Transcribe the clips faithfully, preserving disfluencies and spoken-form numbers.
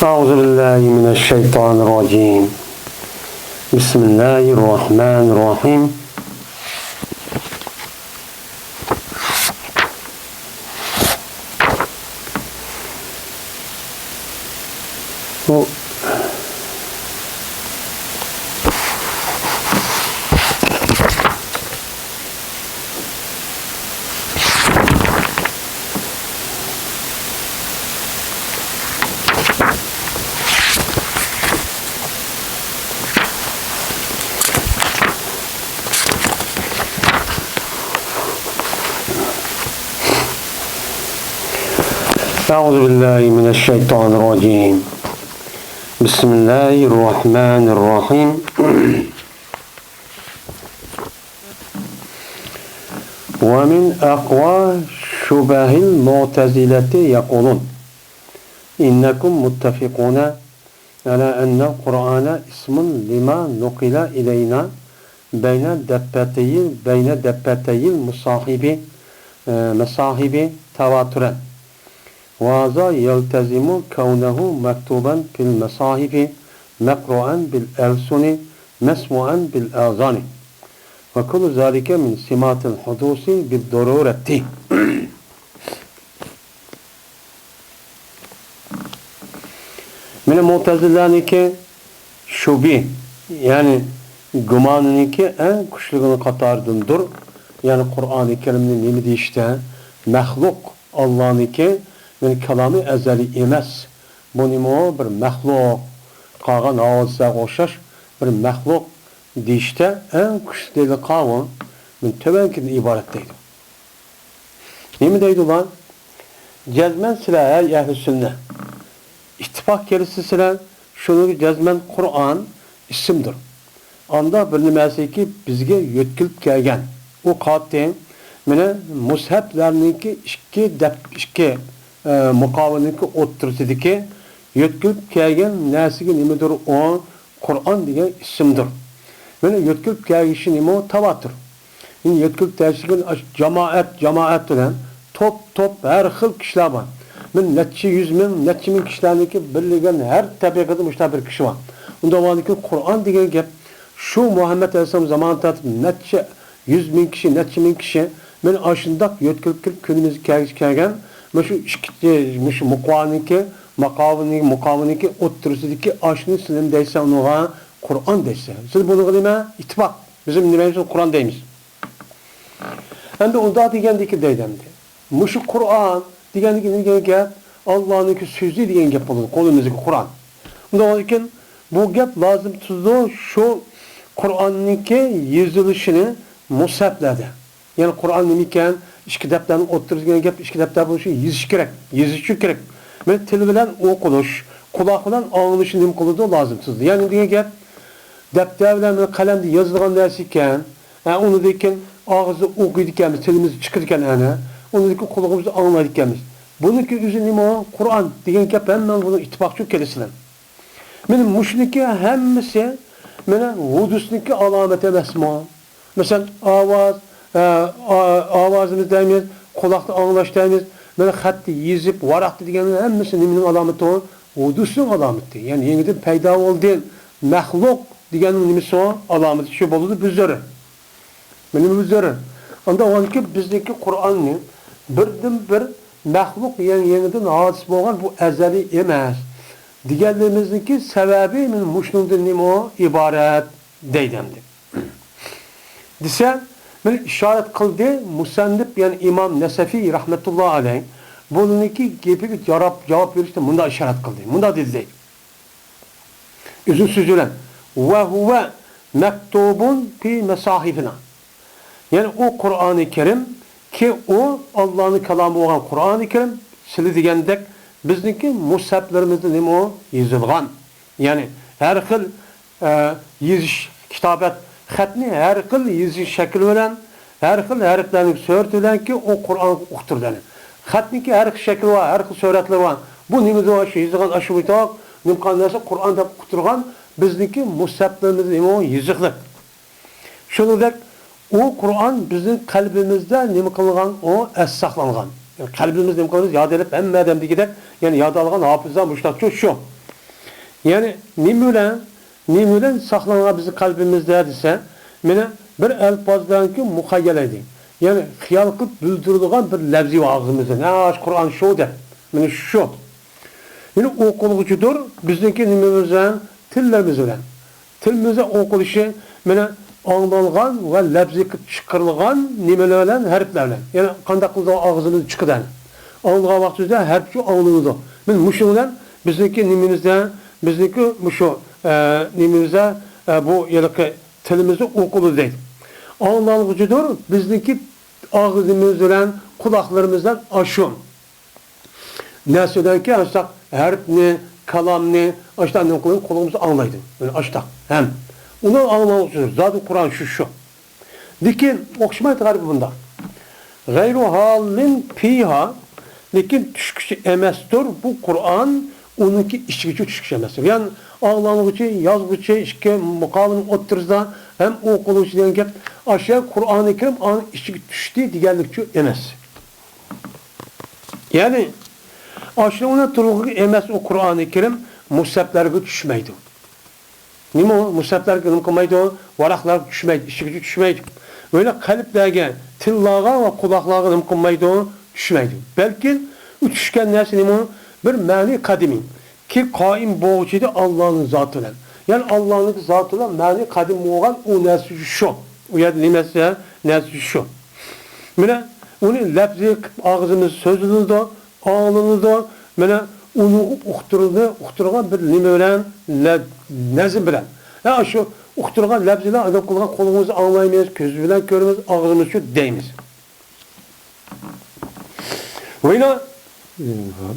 أعوذ بالله من الشيطان الرجيم. بسم الله الرحمن الرحيم. أعوذ بالله من الشيطان الرجيم. بسم الله الرحمن الرحيم. ومن أقوى شبه المعتزلة يقولون إنكم متفقون على أن القرآن اسم لما نقل إلينا بين دفتي، بين دفتي المصاحف، آه، مصاحف تواترا. وهذا يلتزم كونه مكتوبا في المصاحف، مقروءا بالألسن، مسموعا بالآذان. وكل ذلك من سمات الحدوث بالضرورة. مانا مۇتەزىلىلەرنىڭكى شۈبھە، يەنى گۇمانىنىڭكى ئەڭ كۈچلۈكىنىڭ قاتارىدىندۇر. يەنى قۇرئانى كەرىمنى نېمە دېيىشتە؟ مەخلۇق، ئاللانىڭكى، يەنى كالامى ئەزەلىي ئەمەس. بۇ نېمە ئۇ؟ بىر مەخلۇق، قالغان ھاۋادىسلارغا ئوخشاش بىر مەخلۇق دېيىشتە ئەڭ كۈچلۈك دەلىل قاۋۇ؟ مانا تۆۋەنكىدىن ئىبارەت دەيدۇ. نېمە دەيدۇ ئۇلار؟ جەزمەن سىلەر، ھەي ئەھلى سۈننە، ئىتتىپاق كېلىسىز سىلەر، شۇنىڭغا جەزمەن قۇرئان ئىسىمدۇر. ئاندا بىر نېمەسىكى بىزگە يۆتكىلىپ كەلگەن. ئۇ قاتى، مانا، مۇسھەپلەرنىڭكى ئىككى دەپ، ئىككى، ئە، مۇقاۋىنىڭكى ئوتتۇرىسىدىكى يۆتكىلىپ كەلگەن نەرسىگە نېمىدۇر ئۇ؟ قۇرئان دېگەن ئىسىمدۇر. مانا يۆتكىلىپ كەلگۈسى نېمە؟ تاۋاتۇر. يەنى يۆتكىلىپ كەلگۈسى ئاشۇ جامائەت، جامائەت بىلەن توپ، توپ، ھەر خىل كىشىلەر بار. مانا نەچچە يۈز مىڭ، نەچچە مىڭ كىشىلەرنىڭكى بىرلىگەن ھەر تەبىقىدە مۇشۇنداق بىر كىشى بار. ئۇنداق بولغاندىكىن قۇرئان دېگەن گەپ شۇ مۇھەممەد ئەلەيھىسسالام زامانى تارتىپ نەچچە يۈز مىڭ كىشى، نەچچە مىڭ كىشى مانا ئاشۇنداق يۆتكىلىپ كېلىپ كۈنىمىزگە كەلگۈسى كەلگەن مۇشۇ ئىككى، مۇشۇ مۇقاۋىنىڭكى، ماقاۋىنىڭ، مۇقاۋىنىڭكى ئوتتۇرىسىدىكى ئاشۇنى سىلىم دەيسەن ئۇنىڭغا؟ قۇرئان دەيسەن. سىز بۇنىڭغا نېمە؟ ئىتتىپاق. بىز نېمە دەيمىز؟ قۇرئان دەيمىز. ئەمدى ئۇنداق دېگەندىكىن دەيدۇ ئەمدى. مۇشۇ قۇرئان دېگەندىكىن نېمە دېگەن گەپ؟ ئاللانىڭكى سۆزى دېگەن گەپ بولىدۇ، قولىمىزدىكى قۇرئان. ئۇنداق بولغاندىكىن بۇ گەپ لازىم تۇتىدۇ شۇ قۇرئاننىڭكى يېزىلىشىنى مۇسھەپلەردە. يەنى قۇرئان نېمە ئىكەن؟ ئىككى دەپتەرنىڭ ئوتتۇرىسىدا دېگەن گەپ، ئىككى دەپتەر بولۇشى، يېزىش كېرەك. يېزىش ئۈچۈن كېرەك. مانا تىل بىلەن ئوقۇلۇش، قۇلاق بىلەن ئاڭلىشى نېمە قىلىدۇ؟ لازىم تۇتىدۇ. يەنى نېمە دېگەن گەپ؟ دەپتەر بىلەن مانا قەلەمدە يېزىلغان نەرسە ئىكەن. ھە، ئۇنىڭدىن كېيىن ئاغزى ئوقۇيدىكەنمىز، تىلىمىزدا چىقىدىكەن ئەنە. ئۇنىڭدىن كېيىن قۇلىقىمىزدا ئاڭلايدىكەنمىز. بۇنىڭكى ئۆزى نېمە؟ قۇرئان دېگەن گەپ ھەممىڭ بۇنىڭ ئىتتىپاقچى كېلىسىلەر. مانا مۇشۇنىڭكى ھەممىسى مانا ھۇدۇسنىڭكى ئالامىتى ئەمەسمۇ؟ مەسىلەن، ئاۋاز، ئە، ئا-، ئاۋازىمىز دەيمىز، قۇلاقتا ئاڭلاش دەيمىز، مانا خەتتە يېزىپ، ۋاراقتا دېگەننىڭ ھەممىسى نېمىنىڭ ئالامىتى ئۇ؟ ھۇدۇسنىڭ ئالامىتى. يەنى يېڭىدىن پەيدا بولدى، مەخلۇق دېگەننىڭ نېمىسى ئۇ؟ ئالامىتى شۇ بولىدۇ، بىر زۆرۈر. مانا بىر زۆرۈر. ئاندىن ئاۋۋالكى بىزنىڭكى قۇرئاننى بىردىنبىر مەخلۇق، يەنى يېڭىدىن ھادىس بولغان، بۇ ئەزەلىي ئەمەس دېگەنلىرىمىزنىڭكى سەۋەبى مانا مۇشۇنىڭدىن نېمە ئۇ؟ ئىبارەت. دەيدۇ ئەمدى. دېسە، مانا ئىشارەت قىلدى مۇسەننىپ، يەنى ئىمام نەسەفى رەھمەتۇللا ئەلەيھ. بۇنىڭكى گېپىگە جاراپ، جاۋاب بېرىشتە مۇنداق ئىشارەت قىلدى. مۇنداق دېدى دەيدۇ. ئۆزىنىڭ سۆزى بىلەن، «ۋە ھۇۋە مەكتۇبۇن پى مەساھىفىنا.» يەنى ئۇ قۇرئانى كەرىم، كى ئۇ ئاللانىڭ كالامى بولغان قۇرئانى كەرىم، سىلى دېگەندەك بىزنىڭكى مۇسھەپلىرىمىزدا نېمە ئۇ؟ يېزىلغان. يەنى ھەر خىل ئە، يېزىش، كىتابەت، خەتنى ھەر خىل يېزىش شەكلى بىلەن، ھەر خىل ھەرپلەرنىڭ سۈرىتى بىلەنكى ئۇ قۇرئانغا ئۇقتۇرىدۇ. خەتنىڭكى ھەر خىل شەكلى بار، ھەر خىل سۈرەتلىرى بار. بۇ نېمىدۇ؟ شۇ يېزىلغان ئاشۇ مۇنداق نېمە قىلغان نەرسە قۇرئان دەپ ئۇقتۇرغان بىزنىڭكى مۇسھەپلىرىمىزدا نېمە ئۇ؟ يېزىقلىق. شۇنىڭدەك ئۇ قۇرئان بىزنىڭ قەلبىمىزدە نېمە قىلغان؟ ئۇ ئەس ساقلانغان. يەنى قەلبىمىزدە نېمە قىلىمىز؟ ياد ئېلىپ ھەممە ئادەم دېگۈدەك، يەنى ياد ئالغان ھاپىزلار مۇشۇنداقچۇ شۇ. يەنى نېمە بىلەن، نېمە بىلەن ساقلانغان بىزنىڭ قەلبىمىزدە دېسە، مانا بىر ئەلپاز بىلەنكى مۇخەييەل ئىدى. يەنى خىيال قىلىپ بىلدۈرىدىغان بىر لەۋزى بار ئاغزىمىزدىن. ھە، ئاشۇ قۇرئان شۇ دەپ. مانا شۇ. يەنى ئوقۇلغۇچىدۇر بىزنىڭكى نېمىمىز بىلەن؟ تىللىرىمىز بىلەن. تىلىمىزدا ئوقۇلۇشى مانا ئاڭلانغان ۋە لەپزى قىلىپ چىقىرىلغان نېمىلەر بىلەن؟ ھەرپلەر بىلەن. يەنى قانداق قىلىدۇ ئاغزىمىزدىن چىقىدۇ. ئاڭلىغان ۋاقتىمىزدا ھەرپچۇ ئاڭلىنىدۇ. مانا مۇشۇ بىلەن بىزنىڭكى نېمىمىزدە، بىزنىڭكى مۇشۇ، ئە، نېمىمىزدە، ئە، بۇ ھېلىقى تىلىمىزدا ئوقۇلىدۇ دەيدۇ. ئاڭلانغۇچىدۇر بىزنىڭكى ئاغزىمىز بىلەن، قۇلاقلىرىمىز بىلەن ئاشۇ نەرسىدەنكى ئاشتاق ھەرپنى، كالامنى ئاشتاق نېمە قىلىپ قۇلىقىمىز ئاڭلايدۇ. مانا ئاشتاق ھەم. ئۇنى ئاڭلانغۇچىدۇر. زادى قۇرئان شۇ، شۇ. لېكىن ئوخشىمايدۇ غەربى بۇنداق. غەيرۇ ھالىن پىھا، لېكىن چۈشكۈچى ئەمەستۇر بۇ قۇرئان، ئۇنىڭكى ئىچىگىچە چۈشكۈچى ئەمەستۇر. يەنى ئاڭلانغۇچى، يازغۇچى، ئىككى مۇقاۋىلنىڭ ئوتتۇرىسىدا ھەم ئوقۇلغۇچى دېگەن گەپ، ئاشۇ قۇرئانى كەرىم ئانىڭ ئىچىگە چۈشتى دېگەنلىكچۇ ئەمەس. يەنى ئاشۇنىڭ تۇرغۇقى ئەمەس ئۇ قۇرئانى كەرىم مۇسھەپلەرگە چۈشمەيدۇ. نېمە ئۇ؟ مۇسھەپلەرگە نېمە قىلمايدۇ؟ ۋاراقلارغا چۈشمەيدۇ، ئىچىگىچە چۈشمەيدۇ. ۋە قەلبلەرگە، تىللارغا ۋە قۇلاقلارغا نېمە قىلمايدۇ؟ چۈشمەيدۇ. بەلكى ئۇ چۈشكەن نەرسە نېمە؟ بىر مەنى قەدىمىي. كى قائىم بولغۇچى ئىدى ئاللانىڭ زاتى بىلەن. يەنى ئاللانىڭ زاتى بىلەن مەنى قەدىم بولغان ئۇ نەرسە شۇ. ئۇ يەردە نېمە نەرسە؟ نەرسە شۇ. مانا ئۇنى لەپزى قىلىپ ئاغزىمىز سۆزلىنىدۇ، ئاڭلىنىدۇ. مانا ئۇنى ئۇقتۇرىدۇ، ئۇقتۇرغان بىر نېمە بىلەن؟ لە-، نەزم بىلەن. ھە، شۇ ئۇقتۇرغان لەپزىلەر ئادەم قىلغان قولىمىز ئاڭلايمىز، كۆزىمىز بىلەن كۆرىمىز، ئاغزىمىز شۇ دەيمىز. ۋە يەنە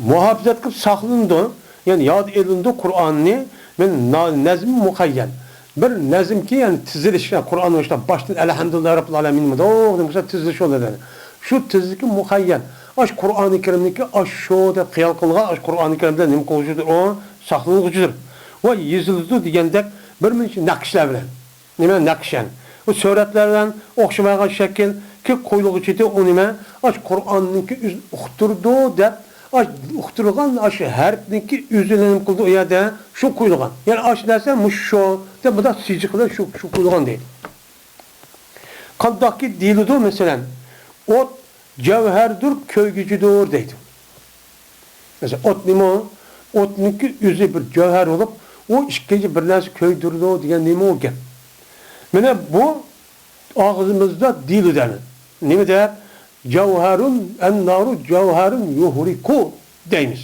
مۇھاپىزەت قىلىپ ساقلىنىدۇ، يەنى ياد ئېلىنىدۇ قۇرئاننى، مىن نا-، نەزمى مۇخەييەل. بىر نەزمكى، يەنى تىزىلىش، يەنى قۇرئان ئىشتا باشتىن ئەلھەمدۇلىللاھى رەببىل ئالەمىن دېمىدۇق، دېمىسە تىزىلىش يولى دېدى. شۇ تىزىلىشكە مۇخەييەل. ئاش قۇرئانى كەرىمنىڭكى ئاش شۇ دەپ خىيال قىلغان، ئاش قۇرئانى كەرىمدە نېمە قىلغۇچىدۇر ئۇ؟ ساقلىنغۇچىدۇر. ۋە يېزىلىدۇ دېگەندەك بىر نەچچە نەقىشلەر بىلەن. نېمە نەقىشەن؟ بۇ سۈرەتلەر بىلەن ئوخشىمايدىغان شەكىلگە قويۇلغۇچىدى ئۇ نېمە؟ ئاش قۇرئاننىڭكى ئۆزىنى ئۇقتۇرىدۇ دەپ، ئاش ئۇقتۇرغان ئاش ھەرپنىڭكى ئۆزىنى نېمە قىلىدۇ ئۇ يەردە؟ شۇ قويۇلغان. يەنى ئاش نەرسە مۇشۇ شۇ دەپ مۇنداق سىجىق بىلەن شۇ، شۇ قويۇلغان دەيدۇ. قانداقكى دېيىلىدۇ، مەسىلەن، ئوت جەۋھەردۇر، كۆيگۈچىدۇر دەيدۇ. مەسىلەن، ئوت نېمە ئۇ؟ ئوتنىڭكى ئۆزى بىر جەۋھەر بولۇپ، ئۇ ئىككىنچى بىر نەرسە كۆيدۈرىدۇ دېگەن نېمە ئۇ گەپ؟ مانا بۇ ئاغزىمىزدا دېيىلىدۇ ئەنە. نېمە دەپ؟ جەۋھەرۇن، ئەننارۇ جەۋھەرۇن يۇھرىكۇ دەيمىز.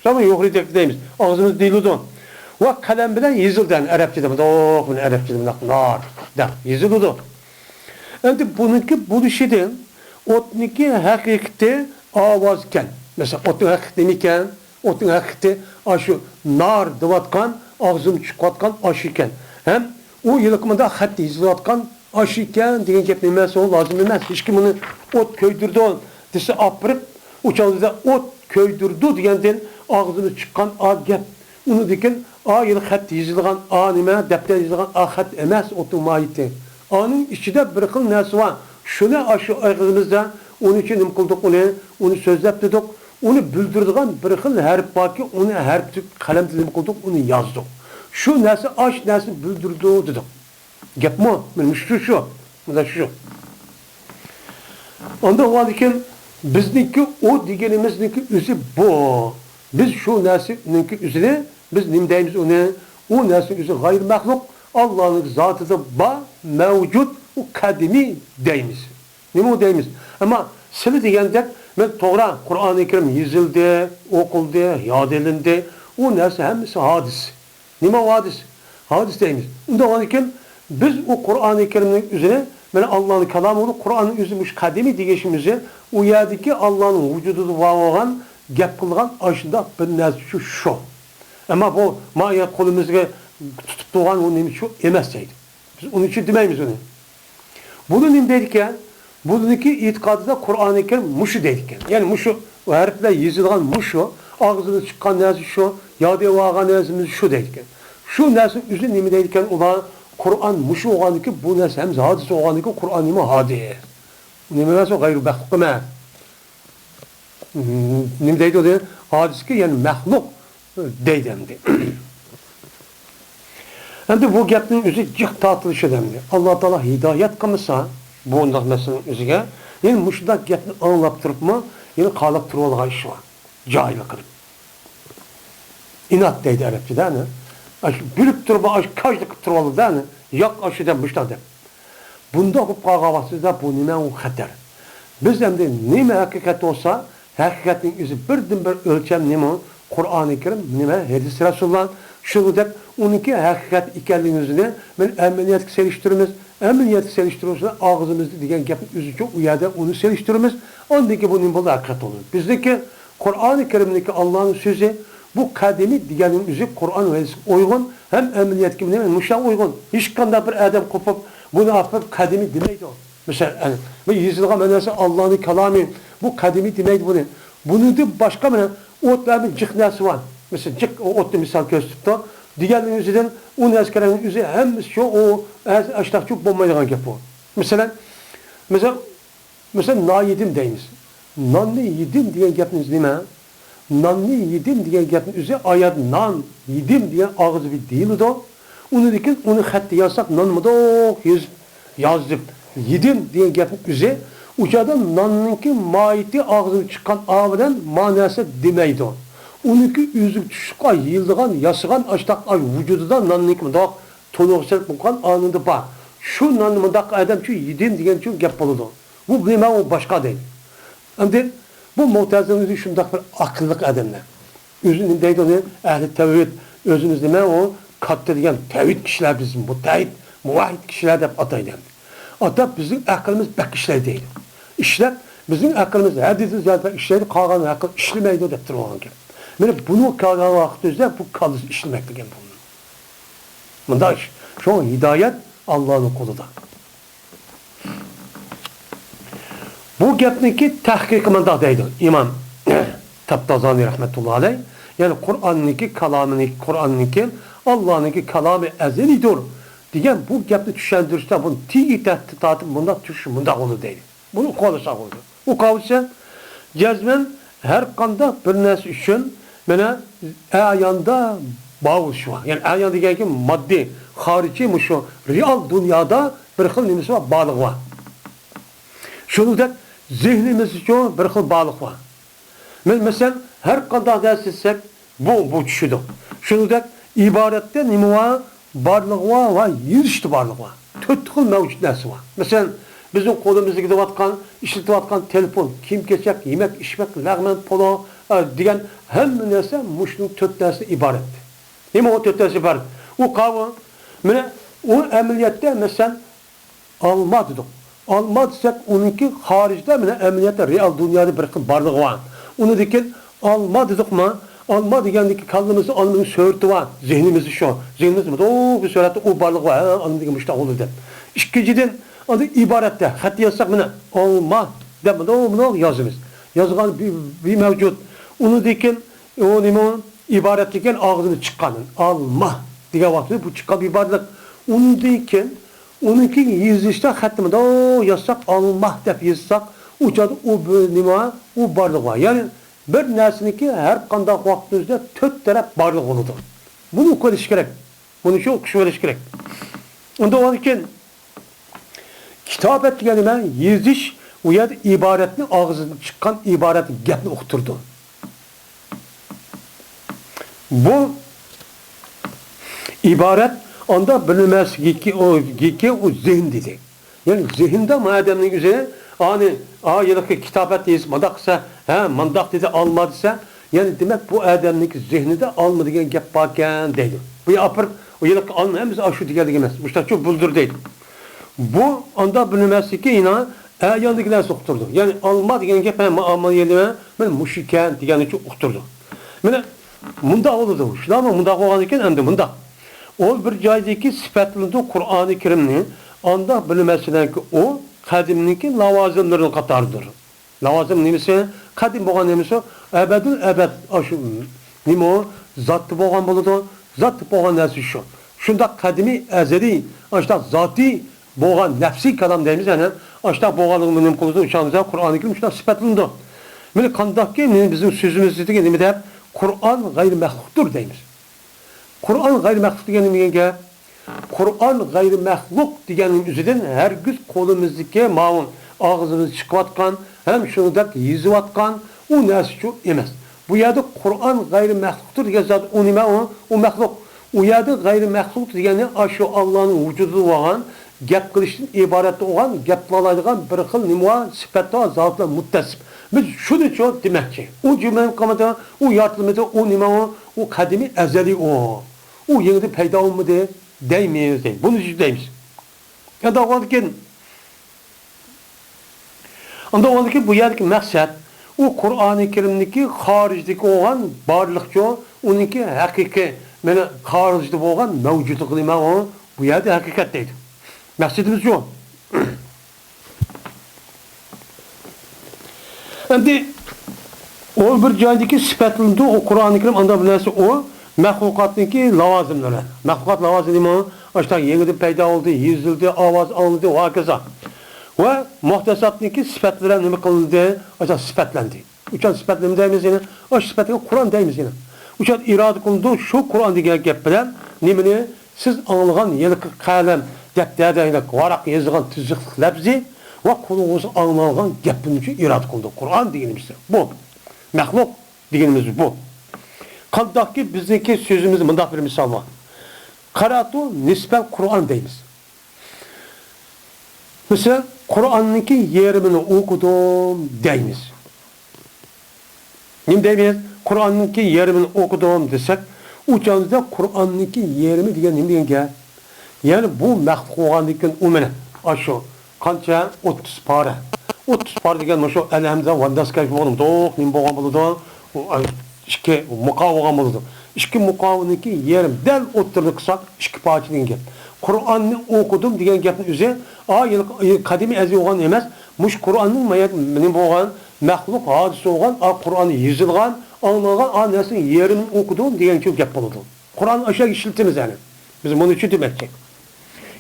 شۇنداقمۇ؟ يۇھرىكۇ دەيمىز. ئاغزىمىزدا دېيىلىدۇ. ۋە قەلەم بىلەن يېزىلدى ئەنە ئەرەبچىدە. مۇنداق، مانا ئەرەبچىدە مۇنداق نار دەپ يېزىلىدۇ. ئەمدى بۇنىڭكى بولۇشىدىن ئوتنىڭكى ھەقىقىتى ئاۋاز ئىكەن. مەسىلەن، ئوتنىڭ ھەقىقىتى نېمە ئىكەن؟ ئوتنىڭ ھەقىقىتى ئاشۇ نار دەۋاتقان، ئاغزىمدىن چىقىۋاتقان ئاشۇ ئىكەن. ھەم ئۇ ھېلىقى مۇنداق خەت يېزىلىۋاتقان ئاشۇ ئىكەن دېگەن گەپ ئەمەس، ئۇ لازىم ئەمەس. ھېچكىم ئۇنى ئوت كۆيدۈرىدۇ دېسە ئاپىرىپ، ئۇ چاغدا ئوت كۆيدۈرىدۇ دېگەندىن ئاغزىمدىن چىققان ئا گەپ. ئۇنىڭدىن كېيىن ئا يىل خەت يېزىلغان ئا نېمە، دەپتەر يېزىلغان ئا خەت ئەمەس ئوتنىڭ ماھىيىتى. ئانىڭ ئىچىدە بىر خىل نەرسە بار. شۇنى ئاشۇ ئېغىزىمىزدا ئۇنىڭ ئۈچۈن نېمە قىلدۇق ئۇنى؟ ئۇنى سۆزلەپ دېدۇق. ئۇنى بىلدۈرىدىغان بىر خىل ھەرپ باركى، ئۇنى ھەرپ قەلەمدە نېمە قىلدۇق؟ ئۇنى يازدۇق. شۇ نەرسە ئاش نەرسىنى بىلدۈرىدۇ دېدۇق. گەپمۇ؟ مانا مۇشۇ شۇ. مانا شۇ. ئاندىن ئۇنىڭدىن كېيىن بىزنىڭكى ئۇ دېگىنىمىزنىڭكى ئۆزى بۇ. بىز شۇ نەرسىنىڭكى ئۆزىنى، بىز نېمە دەيمىز ئۇنى؟ ئۇ نەرسىنىڭ ئۆزى غەيرىي مەخلۇق، ئاللانىڭ زاتىدا بار، مەۋجۇت، ئۇ قەدىمىي دەيمىز. نېمە ئۇ دەيمىز؟ ئەمما سىلى دېگەندەك، مەن توغرا، قۇرئانى كەرىم يېزىلدى، ئوقۇلدى، ياد ئېلىندى، ئۇ نەرسە ھەممىسى ھادىس. نېمە ھادىس؟ ھادىس دەيمىز. ئۇنداق بولغاندىكىن، بىز ئۇ قۇرئانى كەرىمنىڭ ئۆزىنى، مانا، ئاللانىڭ كالامى بولۇپ، قۇرئاننىڭ ئۆزى مۇشۇ قەدىمىي دېگەن ئىشىمىزنى، ئۇ يەردىكى ئاللانىڭ ۋۇجۇدىدا بار بولغان، گەپ قىلغان ئاشۇنداق بىر نەرسە شۇ، شۇ. ئەمما بۇ، ما، يەنە قولىمىزغا تۇتۇپ تۇرغان ئۇ نېمە شۇ ئەمەس دەيدۇ. بىز ئۇنىڭ ئۈچۈن دېمەيمىز ئۇنى. بۇنى نېمە دەيدىكەن؟ بۇنىڭكى ئېتىقادىدا قۇرئانى كەرىم مۇشۇ دەيدىكەن. يەنى مۇشۇ ھەرپلەر يېزىلغان مۇشۇ، ئاغزىدىن چىققان نەرسە شۇ، ياد ئېلىۋالغان نەرسىمىز شۇ دەيدىكەن. شۇ نەرسە ئۆزى نېمە دەيدىكەن ئۇلار؟ قۇرئان مۇشۇ بولغاندىكىن بۇ نەرسە ھەممىسى ھادىس بولغاندىكىن قۇرئان نېمە؟ ھادىس. نېمە ئەمەس ئۇ؟ غەيرىي مەخلۇق ئەمەس. نېمە دەيدۇ ئۇنى؟ ھادىسكى، يەنى مەخلۇق دەيدۇ ئەمدى. ئەمدى بۇ گەپنىڭ ئۆزى جىق تارتىلىشىدۇ ئەمدى. ئاللا تائالا ھىدايەت قىلمىسا، بۇنداق مەسىلىنىڭ ئۆزىگە، يەنە مۇشۇنداق گەپنى ئاڭلاپ تۇرۇپمۇ، يەنە قالاپ تۇرۇۋالغان ئىش بار. جاھىللىق قىلىپ. ئىناد دەيدۇ ئەرەبچىدە، ئەنە. ئاشۇ بىلىپ تۇرۇپ، ئاشۇ كاجلىق قىلىپ تۇرۇۋالىدۇ، ئەنە. ياق، ئاشۇ دەپ، مۇشۇنداق دەپ. بۇنداق بولۇپ قالغان ۋاقتىدا بۇ نېمە؟ ئۇ خەتەر. بىز ئەمدى نېمە ھەقىقەت بولسا، ھەقىقەتنىڭ ئۆزى بىردىنبىر ئۆلچەم نېمە؟ قۇرئانى كەرىم نېمە؟ ھەدىس رەسۇلۇللا. شۇنىڭدەك ئۇنىڭكى ھەقىقەت ئىكەنلىكىنى بىز ئەمەلىيەتكە سېلىشتۇرىمىز. ئەمەلىيەتكە سېلىشتۇرۇشتا ئاغزىمىزدا دېگەن گەپنىڭ ئۆزىچۇ ئۇ يەردە ئۇنى سېلىشتۇرىمىز. ئاندىن كېيىن بۇ نېمە بولدى؟ ھەقىقەت بولدى. بىزنىڭكى قۇرئانى كەرىمدىكى ئاللانىڭ سۆزى، بۇ قەدىمىي دېگەننىڭ ئۆزى قۇرئان ۋە ھەدىسكە ئۇيغۇن ھەم ئەمەلىيەتكە نېمە مۇشۇ ئۇيغۇن. ھېچقانداق بىر ئادەم قوپۇپ، بۇنى ئاپىرىپ قەدىمىي دېمەيدۇ. مىسال، بۇ يېزىلغان مەناسى ئاللانىڭ كالامى، بۇ قەدىمىي دېمەيدۇ بۇنى. بۇنىڭدىن باشقا مانا ئوتلاردىن جىق نەرسە بار. مىسال، جىق ئوتنى مىسال كۆرسىتىپتۇ. دېگەننىڭ ئۆزىدىن ئۇ نەرسە كەلگەن ئۆزى ھەممىسى شۇ، ئۇ ئاشتاقچۇ بولمايدىغان گەپ بۇ. مىسالەن، مىسال، مىسال، نان يېدىم دەيمىز. ناننى يېدىم دېگەن گەپنىڭ ئۆزى نېمە؟ ناننى يېدىم دېگەن گەپنىڭ ئۆزى، ئايات نان يېدىم دېگەن ئاغزى بىلەن دېيىلىدۇ. ئۇنىڭدىن كېيىن ئۇنى خەتتە يازساق، نان مۇنداق يېزىپ، يازدىم، يېدىم دېگەن گەپنىڭ ئۆزى، ئۇ چاغدا ناننىڭكى ماھىيىتى ئاغزىدىن چىققان ئا بىلەن ما نەرسە دېمەيدۇ. ئۇنىڭكى ئۆزىگە تۇشلۇق يېيىلىدىغان، ياسىغان ئاشتاق ۋۇجۇدىدا ناننىڭكى مۇنداق تولۇقسىز بولغان ئانىدا بار. شۇ ناننى مۇنداق ئادەم شۇ يېدىم دېگەن ئۈچۈن گەپ بولىدۇ. بۇ نېمە، ئۇ باشقا دەيدۇ. ئەمدى بۇ مۇئتەزىلىنىڭ ئۆزى شۇنداق بىر ئەقىللىق ئادەملەر. ئۆزى نېمە دەيدۇ ئۇنى؟ ئەھلى تەۋھىد. ئۆزىمىز نېمە ئۇ؟ كاتتا دېگەن تەۋھىد كىشىلەر بىز، مۇتەھھىد، مۇۋەھھىد كىشىلەر دەپ ئاتايدۇ ئەمدى. ئاتاپ بىزنىڭ ئەقلىمىز بەك ئىشلەيدۇ دەيدۇ. ئىشلەپ، بىزنىڭ ئەقلىمىز ھەددىدىن زىيادە بەك ئىشلەيدۇ، قالغان ئەقىل ئىشلىمەيدۇ دەپ تۇرۇۋالغان گەپ. مانا بۇنى كەلگەن ۋاقىتتا ئۆزى بۇ كاللىسى ئىشلىمەكتىكەن بۇ. مۇنداق ئىش. شۇڭا ھىدايەت ئاللانىڭ قولىدا. بۇ گەپنىڭكى تەھقىقى مۇنداق دەيدۇ ئىمام تەپتازانى رەھمەتۇللا ئەلەيھ، يەنى قۇرئاننىڭكى كالامىنى، قۇرئاننىڭكى ئاللانىڭكى كالامى ئەزەلىيدۇر دېگەن بۇ گەپنى چۈشەندۈرۈشتە بۇنى تېگى تەتتە تارتىپ مۇنداق چۈشۈش مۇنداق بولىدۇ دەيدۇ. بۇنى ئۇقۇۋالساق بولىدۇ. ئۇقۇۋالسا، جەزمەن ھەر قانداق بىر نەرسە ئۈچۈن مانا ئەياندا بار بولۇشى بار. يەنى ئەيان دېگەنكى ماددىي، خارىجىي، مۇشۇ رېئال دۇنيادا بىر خىل نېمىسى بار، بارلىقى بار. شۇنىڭدەك زېھنىمىزدىچۇ بىر خىل بارلىق بار. مەن، مەسىلەن، ھەر قانداق نەرسە دېسەك، بۇ، بۇ چۈشىدۇ. شۇنىڭدەك ئىبارەتتە نېمە بار؟ بارلىقى بار ۋە يېزىشتا بارلىقى بار. تۆت خىل مەۋجۇت نەرسە بار. مەسىلەن، بىزنىڭ قولىمىزدا كېلىۋاتقان، ئىشلىتىۋاتقان تېلېفون، كىيىم-كېچەك، يېمەك-ئىچمەك، لەغمەن، پولو، ئە، دېگەن ھەممە نەرسە مۇشۇنىڭ تۆت نەرسىدىن ئىبارەت. نېمە ئۇ تۆت نەرسە ئىبارەت؟ ئۇ قاۋۇ، مانا ئۇ ئەمەلىيەتتە، مەسىلەن، ئالما دېدۇق. ئالما دېسەك، ئۇنىڭكى خارىجدا مانا ئەمەلىيەتتە رېئال دۇنيادا بىر خىل بارلىقى بار. ئۇنىڭدىن كېيىن ئالما دېدۇقمۇ؟ ئالما دېگەندىكى كاللىمىزدا ئالمىنىڭ سۈرىتى بار. زېھنىمىزدە شۇ. زېھنىمىزدە مۇنداق بىر سۈرەتتە ئۇ بارلىقى بار. ھە، ئالما دېگەن مۇشۇنداق بولىدۇ دەپ. ئىككىنچىدىن، ئاندىن ئىبارەتتە خەت يازساق، مانا ئالما دەپ مۇنداق، مۇنداق يازىمىز. يازغان بى-، بى مەۋجۇت. ئۇنىڭدىن كېيىن ئۇ نېمە؟ ئىبارەت دېگەن ئاغزىدىن چىققان. ئالما دېگەن ۋاقتىدا بۇ چىققان بىر بارلىق. ئۇنىڭدىن كېيىن ئۇنىڭكى يېزىلىشتا خەتنى مۇنداق يازساق، ئالما دەپ يازساق، ئۇ چاغدا ئۇ بىر نېمە؟ ئۇ بارلىقى بار. يەنى بىر نەرسىنىڭكى ھەر قانداق ۋاقىتنىڭ ئۆزىدە تۆت تەرەپ بارلىق بولىدۇ. بۇنى ئۇقۇۋېلىش كېرەك. بۇنى شۇ ئۇقۇشۇۋېلىش كېرەك. ئۇندا ئۇنىڭدىن كېيىن كىتابەت دېگەن نېمە؟ يېزىش، ئۇ يەردە ئىبارەتنى ئاغزىدىن چىققان ئىبارەت گەپنى ئۇقتۇرىدۇ. بۇ ئىبارەت ئاندا بىلىنمەسلىكى، ئۇ، گىكى، ئۇ زېھىن دېدى. يەنى زېھىندە مۇ ئادەمنىڭ ئۆزى، ئانى، ئا، ھېلىقى كىتابەت دېسە، مۇنداق قىلسا، ھە، مۇنداق دېدى ئالما دېسە، يەنى دېمەك، بۇ ئادەمنىڭكى زېھنىدە ئالما دېگەن گەپ باركەن دەيدۇ. بۇ ئاپىرىپ، ئۇ ھېلىقى ئالما ئەمەس، ئاشۇ دېگەنلىك ئەمەس. مۇشتاقچۇ بۇلدۇر دەيدۇ. بۇ ئاندا بىلىنمەسلىكى يەنە ئەياندىكى نەرسە ئۇقتۇرىدۇ. يەنى ئالما دېگەن گەپ، ھە، ما ئالما يەنى مەن مۇشۇ ئىكەن دېگەن ئۈچۈن ئۇقتۇرىدۇ. مانا مۇنداق بولىدۇ. شۇنداقمۇ؟ مۇنداق بولغاندىكىن ئەمدى مۇنداق. ئۇ بىر جايدىكى سۈپەتلىنىدۇ قۇرئانى كەرىمنى، ئانداق بىلمەسلىكى ئۇ قەدىمنىڭكى لاۋازىملىرىنىڭ قاتارىدۇر. لاۋازىم نېمىسى؟ قەدىم بولغان نېمىسى؟ ئەبەدىل ئەبەد، ئاشۇ نېمە ئۇ؟ زاتتا بولغان بولىدۇ. زاتتا بولغان نەرسە شۇ. شۇنداق قەدىمىي، ئەزەلىي، ئاشۇنداق زاتىي بولغان نەپسىي كالام دەيمىز، يەنى ئاشۇنداق بولغانلىقىنى نېمە قىلىدۇ؟ ئىشانىمىز، قۇرئانى كەرىم شۇنداق سۈپەتلىنىدۇ. مانا قانداقكى، مانا بىزنىڭ سۆزىمىزدىكى نېمە دەپ؟ قۇرئان غەيرىي مەخلۇقتۇر دەيمىز. قۇرئان غەيرىي مەخلۇق دېگەن نېمە دېگەن گەپ؟ قۇرئان غەيرىي مەخلۇق دېگەننىڭ ئۆزىدىن ھەرگىز قولىمىزدىكى ماۋۇ ئاغزىمىزدا چىقىۋاتقان ھەم شۇنىڭدەك يېزىۋاتقان ئۇ نەرسىچۇ ئەمەس. بۇ يەردە قۇرئان غەيرىي مەخلۇقتۇر دېگەن زات ئۇ نېمە ئۇ؟ ئۇ مەخلۇق. ئۇ يەردە غەيرىي مەخلۇق دېگەننى ئاشۇ ئاللانىڭ ۋۇجۇدىدا بولغان، گەپ قىلىشتىن ئىبارەت بولغان، گەپ قىلالايدىغان بىر خىل نېمە بار؟ سۈپەت بار، زاتلار مۇتتەسىپ. بىز شۇنىچۇ دېمەكچى. ئۇ جۈملىنى قىلمىدى، ئۇ يارىتىلمىدى، ئۇ نېمە ئۇ؟ ئۇ قەدىمىي ئەزەلىي ئۇ. ئۇ يېڭىدىن پەيدا بولمىدى دەيمىز، دەيمىز. بۇنى شۇ دەيمىز. ئەمدى ئاندىن كېيىن، ئەمدى ئاندىن كېيىن بۇ يەردىكى مەقسەت، ئۇ قۇرئانى كەرىمدىكى خارىجدىكى بولغان بارلىقچۇ، ئۇنىڭكى ھەقىقىي، مانا، خارىجدا بولغان مەۋجۇتلۇقى نېمە ئۇ؟ بۇ يەردە ھەقىقەت دەيدۇ. مەقسىتىمىز شۇ. ئەمدى ئۇ بىر جايدىكى سۈپەتلىنىدۇ، ئۇ قۇرئانى كەرىم ئانداق بىر نەرسە، ئۇ مەخلۇقاتنىڭكى لاۋازىملىرى. مەخلۇقات لاۋازىمى ئاشۇنداق يېڭىدىن پەيدا بولدى، يېزىلدى، ئاۋاز ئاڭلىدى ۋە ھاكازا. ۋە مۇھدەساتنىڭكى سۈپەتلىرى نېمە قىلىندى؟ ئاشۇنداق سۈپەتلەندى. ئۇچان سۈپەت نېمە دەيمىز يەنە؟ ئاشۇ سۈپەتكە قۇرئان دەيمىز يەنە. ئۇچان ئىرادە قىلىنىدۇ، شۇ قۇرئان دېگەن گەپ بىلەن نېمىنى؟ سىز ئاڭلىغان ھېلىقى قەلەم، دەپتەردە ھېلىقى ۋاراق يېزىلغان تىزىقلىق لەپزى ۋە قۇلىقىڭىزغا ئاڭلانغان گەپنى ئىرادە قىلىدۇ. قۇرئان دېگىنىمىز بۇ. مەخلۇق دېگىنىمىز بۇ. قانداقكى بىزنىڭكى سۆزىمىزدە مۇنداق بىر مىسال بار. قاراتۇ نىسپەل قۇرئان دەيمىز. مىسال، قۇرئاننىڭكى يېرىمىنى ئوقۇدۇم دەيمىز. نېمە دەيمىز؟ قۇرئاننىڭكى يېرىمىنى ئوقۇدۇم دېسەك، ئۇ چاغدا قۇرئاننىڭكى يېرىمى دېگەن نېمە دېگەن گەپ؟ يەنى بۇ مەخلۇق بولغاندىن كېيىن ئۇ مانا ئاشۇ قانچە؟ ئوتتۇز پارە. ئوتتۇز پارە دېگەن مۇشۇ ئەلھەمدە ۋانداس كەش بولغان دوق نېمە بولغان بولىدۇ؟ ئۇ، ئاي، ئىككى مۇقاۋا بولغان بولىدۇ. ئىككى مۇقاۋىنىڭكى يېرىم، دەل ئوتتۇرىنى قىلساق ئىككى پارچە دېگەن گەپ. قۇرئاننى ئوقۇدۇم دېگەن گەپنىڭ ئۆزى، ئا، يەنى قەدىمىي ئەزەل بولغان ئەمەس، مۇشۇ قۇرئاننىڭ مايا-، نېمە بولغان، مەخلۇق ھادىسە بولغان، ئا، قۇرئاندا يېزىلغان، ئاڭلانغان، ئا، نەرسىنىڭ يېرىمىنى ئوقۇدۇم دېگەن گەپ بولىدۇ. قۇرئان ئاشۇ يەرگە ئىشلىتىمىز يەنى. بىز مۇنى ئۈچۈن دېمەكچى.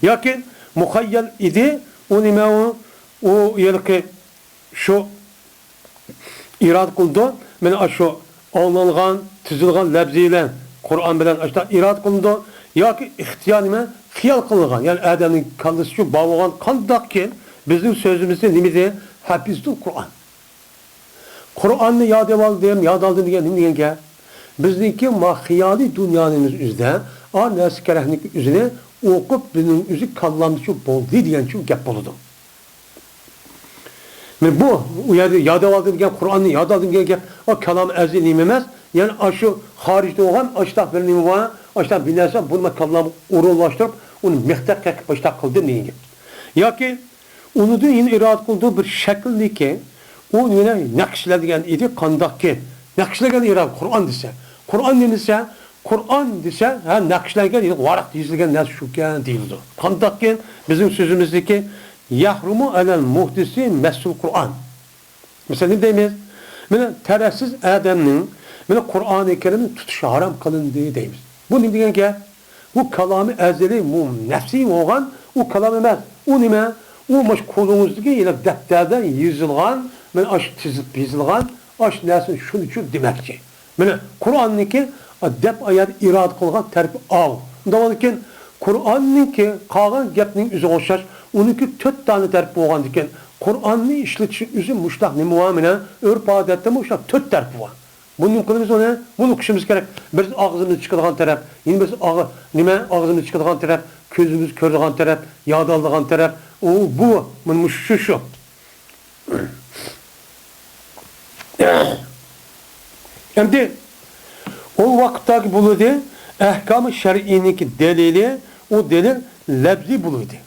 ياكى مۇخەييەل ئىدى، ئۇ نېمە ئۇ؟ ئۇ ھېلىقى شۇ ئىرادە قىلىدۇ. مانا ئاشۇ ئاڭلانغان، تىزىلغان لەپزى بىلەن، قۇرئان بىلەن ئاشۇنداق ئىرادە قىلىنىدۇ. ياكى ئىختىيار نېمە؟ خىيال قىلىنغان. يەنى ئادەمنىڭ كاللىسى شۇ بار بولغان قانداقكى بىزنىڭ سۆزىمىزنى نېمە دېدى؟ ھەپىزتۇل قۇرئان. قۇرئاننى ياد ئالدىم، ياد ئالدىم دېگەن نېمە دېگەن گەپ؟ بىزنىڭكى ما خىيالىي دۇنيانىمىز ئۆزىدە، ئا نەرسە كېرەكنىڭكى ئۆزىنى ئوقۇپ، بۇنىڭ ئۆزى كاللامدا شۇ بولدى دېگەن شۇ گەپ بولىدۇ. مانا بۇ، ئۇ يەردە ياد ئالدىم دېگەن، قۇرئاننى ياد ئالدىم دېگەن گەپ، ئۇ كالام ئەزىز نېمە ئەمەس. يەنى ئاشۇ خارىجدا بولغان ئاشۇنداق بىر نېمە بار، ئاشۇنداق بىر نەرسە، بۇنى كاللامغا ئورۇنلاشتۇرۇپ، ئۇنى مىختا قېقىپ ئاشۇنداق قىلدىم دېگەن گەپ. ياكى ئۇنىڭدىن يەنە ئىرادە قىلىدۇ بىر شەكىلنىكى، ئۇ يەنە نەقىشلەر دېگەن ئىدى، قانداقكى؟ نەقىشلەر دېگەن ئىرادە، قۇرئان دېسە. قۇرئان نېمە دېسە؟ قۇرئان دېسە، ھە، نەقىشلەنگەن، ۋاراقتا يېزىلگەن نەرسە شۇكەن دېيىلىدۇ. قانداقكى؟ بىزنىڭ سۆزىمىزدىكى يەھرۇمۇ ئەلەل مۇھدىسى مەسسۇل قۇرئان. مەسىلەن، نېمە دەيمىز؟ مانا تەرەتسىز ئادەمنىڭ، مانا، قۇرئانى كەرىمنى تۇتۇشى ھارام قىلىندى دەيمىز. بۇ نېمە دېگەن گەپ؟ بۇ كالامى ئەزەلىي، بۇ نەپسىي بولغان ئۇ كالام ئەمەس. ئۇ نېمە؟ ئۇ مۇشۇ قولىڭىزدىكى ھېلىقى دەپتەردە يېزىلغان، مانا ئاشۇ تىزىپ يېزىلغان ئاشۇ نەرسىنى شۇنىچۇ دېمەكچى. مانا قۇرئاننىڭكى دەپ ئايەت ئىرادە قىلغان تەرىپى ئاۋۇ. ئۇنداق بولغاندىكىن قۇرئاننىڭكى قالغان گەپنىڭ ئۆزىگە ئوخشاش، ئۇنىڭكى تۆت دانە تەرىپى بولغاندىكىن، قۇرئاننى ئىشلىتىشنىڭ ئۆزى مۇشۇنداق نېمە بار، مانا ئۆرپ-ئادەتتە مۇشۇنداق تۆت تەرىپى بار. بۇنى نېمە قىلىمىز ئۇنى؟ بۇنى ئوقۇشىمىز كېرەك. بىرسى ئاغزىمىزدىن چىقىدىغان تەرەپ، يەنە بىرسى ئاغ-، نېمە؟ ئاغزىمىزدىن چىقىدىغان تەرەپ، كۆزىمىز كۆرىدىغان تەرەپ، ياد ئالىدىغان تەرەپ. ئۇ، بۇ، مانا مۇشۇ، شۇ، شۇ. ئەمدى ئۇ ۋاقىتتاكى بولىدۇ، ئەھكامى شەرئىينىڭكى دەلىلى، ئۇ دەلىل لەپزىي بولىدۇ.